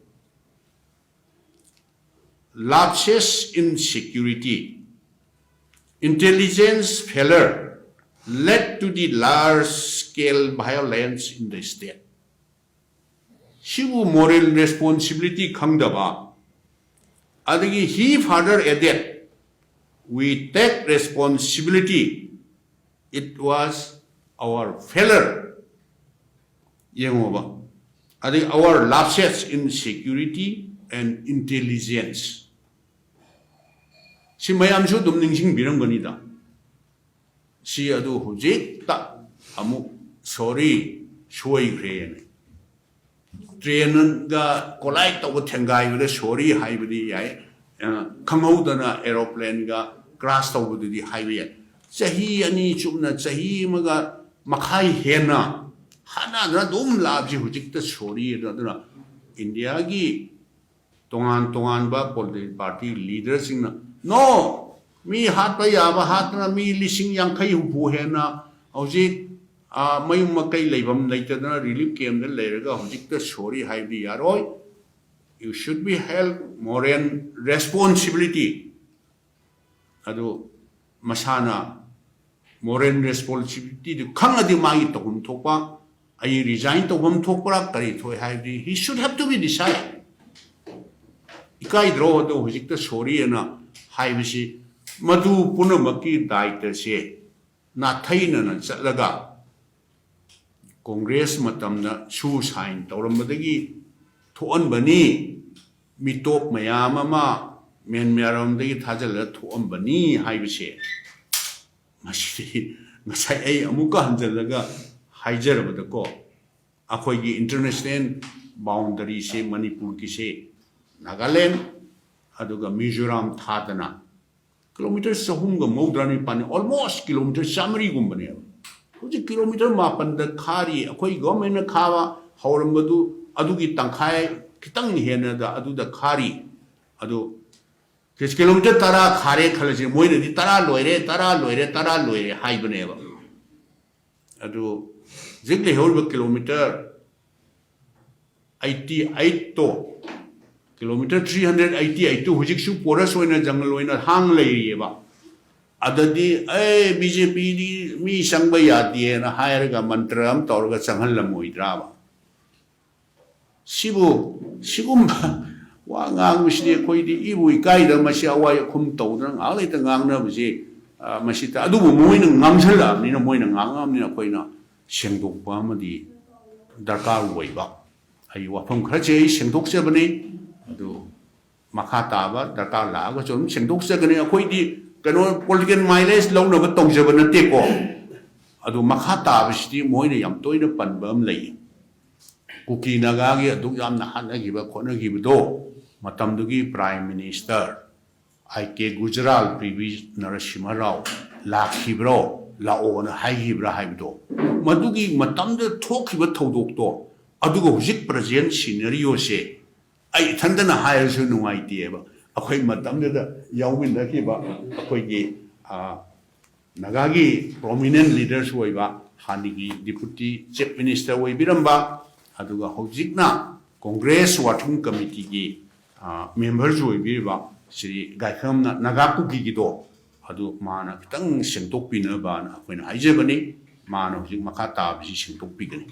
lapses in security, intelligence failure led to the large scale violence in the state. ꯁꯤꯕꯨ moral responsibility ꯈꯪꯗꯕ? ꯑꯗꯒꯤ he further added, "We take responsibility, it was our failure." ꯌꯦꯡꯉꯣꯕ, ꯑꯗꯒꯤ our lapses in security and intelligence, ꯁꯤ ꯃꯌꯥꯝꯁꯨ ꯑꯗꯨꯝ ꯅꯤꯡꯁꯤꯡꯕꯤꯔꯝꯒꯅꯤꯗ꯫ ꯁꯤ ꯑꯗꯨ ꯍꯧꯖꯤꯛꯇ ꯑꯃꯨꯛ sorry, ꯁꯣꯏꯈ꯭ꯔꯦꯅ꯫ ꯇ꯭ꯔꯦꯟꯒ collide ꯇꯧꯕ, ꯊꯦꯡꯒꯥꯏꯕꯗ sorry ꯍꯥꯏꯕꯗꯤ ꯌꯥꯏ, ꯑ, ꯈꯪꯍꯧꯗꯅ ꯑꯦꯔꯣꯄ꯭ꯂꯦꯟꯒ crash ꯇꯧꯕꯗꯨꯗꯤ ꯍꯥꯏꯕ ꯌꯥꯏ꯫ ꯆꯍꯤ ꯑꯅꯤ ꯆꯨꯞꯅ, ꯆꯍꯤ ꯑꯃꯒ ꯃꯈꯥꯏ ꯍꯦꯟꯅ ꯍꯥꯠꯅꯗꯅ ꯑꯗꯨꯝ ꯂꯥꯛꯑꯕꯁꯤ ꯍꯧꯖꯤꯛꯇ sorry ꯑꯗꯨꯅ, ꯏꯟꯗꯤꯌꯥꯒꯤ ꯇꯣꯉꯥꯟ ꯇꯣꯉꯥꯟꯕ political party leaderꯁꯤꯡꯅ, "No, ꯃꯤ ꯍꯥꯠꯄ ꯌꯥꯕ ꯍꯥꯠꯇꯅ ꯃꯤ ꯂꯤꯁꯤꯡ ꯌꯥꯡꯈꯩ ꯍꯨꯝꯐꯨ ꯍꯦꯟꯅ ꯍꯧꯖꯤꯛ, ꯑꯥ, ꯃꯌꯨꯝ ꯃꯀꯩ ꯂꯩꯐꯝ ꯂꯩꯇꯗꯅ ꯔꯤꯂꯤꯐ ꯀꯦꯝꯗ ꯂꯩꯔꯒ ꯍꯧꯖꯤꯛꯇ ꯁꯣꯔꯤ ꯍꯥꯏꯕꯗꯤ ꯌꯥꯔꯣꯏ꯫ You should be held moral responsibility. ꯑꯗꯨ ꯃꯁꯥꯅ ꯃꯣꯔꯦꯜ ꯔꯦꯁꯄꯣꯟꯁꯤꯕꯤꯂꯤꯇꯤꯗꯨ ꯈꯪꯉꯗꯤ ꯃꯥꯒꯤ ꯇꯧꯐꯝ ꯊꯣꯛꯄ, ꯑꯩ ꯔꯤꯖꯥꯏꯟ ꯇꯧꯐꯝ ꯊꯣꯛꯄ꯭ꯔꯥ ꯀꯔꯤ ꯊꯣꯛꯑꯦ ꯍꯥꯏꯕꯗꯤ he should have to be decide. ꯏꯀꯥꯏꯗ꯭ꯔꯣ ꯑꯗꯣ ꯍꯧꯖꯤꯛꯇ ꯁꯣꯔꯤ ꯑꯅ ꯍꯥꯏꯕꯁꯤ? ꯃꯗꯨ ꯄꯨꯝꯅꯃꯛꯀꯤ ꯗꯥꯏꯇꯁꯦ ꯅꯥꯊꯩꯅꯅ ꯆꯠꯂꯒ ꯀꯣꯡꯒ꯭ꯔꯦꯁ ꯃꯇꯝꯗ ꯁꯨ ꯁꯥꯏꯟ ꯇꯧꯔꯝꯕꯗꯒꯤ ꯊꯣꯛꯍꯟꯕꯅꯤ꯫ ꯃꯤꯇꯣꯞ ꯃꯌꯥꯝ ꯑꯃ ꯃꯦꯟꯃꯥꯔꯣꯝꯗꯒꯤ ꯊꯥꯖꯤꯜꯂꯒ ꯊꯣꯛꯑꯝꯕꯅꯤ ꯍꯥꯏꯕꯁꯦ, ꯃꯁꯤꯗꯤ ꯉꯁꯥꯏ ꯑꯩ ꯑꯃꯨꯛꯀ ꯍꯟꯖꯤꯜꯂꯒ ꯍꯥꯏꯖꯔꯕꯗꯀꯣ, ꯑꯩꯈꯣꯏꯒꯤ ꯏꯟꯇꯔꯅꯦꯁꯅꯦꯜ ꯕꯥꯎꯟꯗꯔꯤꯁꯦ ꯃꯅꯤꯄꯨꯔꯒꯤꯁꯦ ꯅꯥꯒꯥꯂꯦꯟ ꯑꯗꯨꯒ ꯃꯤꯖꯣꯔꯥꯝ ꯊꯥꯗꯅ ꯀꯤꯂꯣꯃꯤꯇꯔ ꯆꯍꯨꯝꯒ ꯃꯧꯗ꯭ꯔꯥ ꯅꯤꯄꯥꯜꯅꯤ, ꯑꯣꯜꯃꯣꯁ ꯀꯤꯂꯣꯃꯤꯇꯔ ꯆꯥꯃꯔꯤꯒꯨꯝꯕꯅꯦꯕ꯫ ꯍꯧꯖꯤꯛ ꯀꯤꯂꯣꯃꯤꯇꯔ ꯃꯥꯄꯟꯗ ꯈꯥꯔꯤ, ꯑꯩꯈꯣꯏ ꯒꯣꯔꯃꯦꯟꯅ ꯈꯥꯕ ꯍꯧꯔꯝꯕꯗꯨ ꯑꯗꯨꯒꯤ ꯇꯪꯈꯥꯏ ꯈꯤꯇꯪ ꯍꯦꯟꯅꯗ ꯑꯗꯨꯗ ꯈꯥꯔꯤ꯫ ꯑꯗꯨ ꯀꯤꯂꯣꯃꯤꯇꯔ ꯇꯔꯥ ꯈꯥꯔꯦ ꯈꯜꯂꯁꯤ, ꯃꯣꯏꯅꯗꯤ ꯇꯔꯥ ꯂꯣꯏꯔꯦ, ꯇꯔꯥ ꯂꯣꯏꯔꯦ, ꯇꯔꯥ ꯂꯣꯏꯔꯦ ꯍꯥꯏꯕꯅꯦꯕ꯫ ꯑꯗꯨ ꯍꯧꯖꯤꯛ ꯂꯩꯍꯧꯔꯤꯕ kilometre eighty eight, kilometre three hundred eighty eight ꯍꯧꯖꯤꯛꯁꯨ ꯄꯣꯔꯁ ꯑꯣꯏꯅ ꯖꯪꯒꯜ ꯑꯣꯏꯅ ꯍꯥꯡ ꯂꯩꯔꯤꯑꯕ꯫ ꯑꯗꯗꯤ ꯑꯦ ꯕꯤ ꯖꯦ ꯄꯤꯗꯤ ꯃꯤ ꯆꯪꯕ ꯌꯥꯗꯦꯅ ꯍꯥꯏꯔꯒ ꯃꯟꯇ꯭ꯔ ꯑꯃ ꯇꯧꯔꯒ ꯆꯪꯍꯜꯂꯝꯃꯣꯏꯗ꯭ꯔꯥꯕ? ꯁꯤꯕꯨ, ꯁꯤꯒꯨꯝꯕ ꯋꯥ ꯉꯥꯡꯕꯁꯤꯗꯤ ꯑꯩꯈꯣꯏꯗꯤ ꯏꯕꯨ ꯏꯀꯥꯏꯗ ꯃꯁꯤ ꯑꯋꯥꯏ ꯑꯈꯨꯝ ꯇꯧꯗꯅ ꯉꯥꯏꯍꯥꯛ ꯂꯩꯇ ꯉꯥꯡꯅꯕꯁꯤ, ꯑ, ꯃꯁꯤ ꯇ-, ꯑꯗꯨꯕꯨ ꯃꯣꯏꯅ ꯉꯥꯡꯁꯜꯂꯛꯑꯕꯅꯤꯅ, ꯃꯣꯏꯅ ꯉꯥꯡꯉꯛꯑꯕꯅꯤꯅ ꯑꯩꯈꯣꯏꯅ ꯁꯦꯡꯗꯣꯛꯄ ꯑꯃꯗꯤ ꯗꯔꯀꯥꯔ ꯑꯣꯏꯕ꯫ ꯑꯩ ꯋꯥꯐꯝ ꯈꯔꯁꯦ ꯑꯩ ꯁꯦꯡꯗꯣꯛꯆꯕꯅꯤ, ꯑꯗꯨ ꯃꯈꯥ ꯇꯥꯕ ꯗꯔꯀꯥꯔ ꯂꯥꯛꯑꯒꯁꯨ ꯑꯗꯨꯝ ꯁꯦꯡꯗꯣꯛꯆꯒꯅꯤ꯫ ꯑꯩꯈꯣꯏꯗꯤ ꯀꯩꯅꯣ ꯄꯣꯂꯤꯇꯤꯀꯦꯜ ꯃꯥꯏꯂꯦꯖ ꯂꯧꯅꯕ ꯇꯧꯖꯕ ꯅꯠꯇꯦꯀꯣ꯫ ꯑꯗꯨ ꯃꯈꯥ ꯇꯥꯕꯁꯤꯗꯤ ꯃꯣꯏꯅ ꯌꯥꯝ ꯇꯣꯏꯅ ꯄꯟꯕ ꯑꯃ ꯂꯩꯌꯦ꯫ ꯀꯨꯀꯤ ꯅꯥꯒꯥꯒꯤ ꯑꯗꯨꯛ ꯌꯥꯝꯅ ꯍꯥꯠꯅꯈꯤꯕ ꯈꯣꯠꯅꯈꯤꯕꯗꯣ ꯃꯇꯝꯗꯨꯒꯤ ꯄ꯭ꯔꯥꯏꯝ ꯃꯤꯅꯤꯁꯇꯔ ꯑꯥꯏ ꯀꯦ ꯒꯨꯖꯔꯥꯜ ꯄꯤ ꯚꯤ ꯅꯔꯁꯤꯝꯍ ꯔꯥꯎ ꯂꯥꯛꯈꯤꯕ꯭ꯔꯣ, ꯂꯥꯛꯑꯣꯅ ꯍꯥꯏꯈꯤꯕ꯭ꯔꯥ ꯍꯥꯏꯕꯗꯣ, ꯃꯗꯨꯒꯤ ꯃꯇꯝꯗ ꯊꯣꯛꯈꯤꯕ ꯊꯧꯗꯣꯛꯇꯣ, ꯑꯗꯨꯒ ꯍꯧꯖꯤꯛ ꯄ꯭ꯔꯖꯦꯟ ꯁꯤꯅꯔꯤꯑꯣꯁꯦ ꯑꯩ ꯏꯊꯟꯇꯅ ꯍꯥꯏꯔꯁꯨ ꯅꯨꯡꯉꯥꯏꯇꯦꯕ꯫ ꯑꯩꯈꯣꯏ ꯃꯇꯝꯗꯨꯗ ꯌꯥꯎꯃꯤꯟꯅꯈꯤꯕ ꯑꯩꯈꯣꯏꯒꯤ, ꯑ, ꯅꯥꯒꯥꯒꯤ ꯄ꯭ꯔꯣꯃꯤꯅꯦꯟ ꯂꯤꯗꯔꯁꯨ ꯑꯣꯏꯕ ꯍꯥꯟꯅꯒꯤ Deputy Chief Minister ꯑꯣꯏꯕꯤꯔꯝꯕ, ꯑꯗꯨꯒ ꯍꯧꯖꯤꯛꯅ Congress Working Committeeꯒꯤ, ꯑ, memberꯁꯨ ꯑꯣꯏꯕꯤꯔꯤꯕ ꯁ꯭ꯔꯤ ꯒꯥꯏꯈꯥꯝꯅ ꯅꯥꯒꯥ ꯀꯨꯀꯤꯒꯤꯗꯣ, ꯑꯗꯨ ꯃꯥꯅ ꯈꯤꯇꯪ ꯁꯦꯡꯗꯣꯛꯄꯤꯅꯕꯅ ꯑꯩꯈꯣꯏꯅ ꯍꯥꯏꯖꯕꯅꯤ꯫ ꯃꯥꯅ ꯍꯧꯖꯤꯛ ꯃꯈꯥ ꯇꯥꯕꯁꯤ ꯁꯦꯡꯗꯣꯛꯄꯤꯒꯅꯤ꯫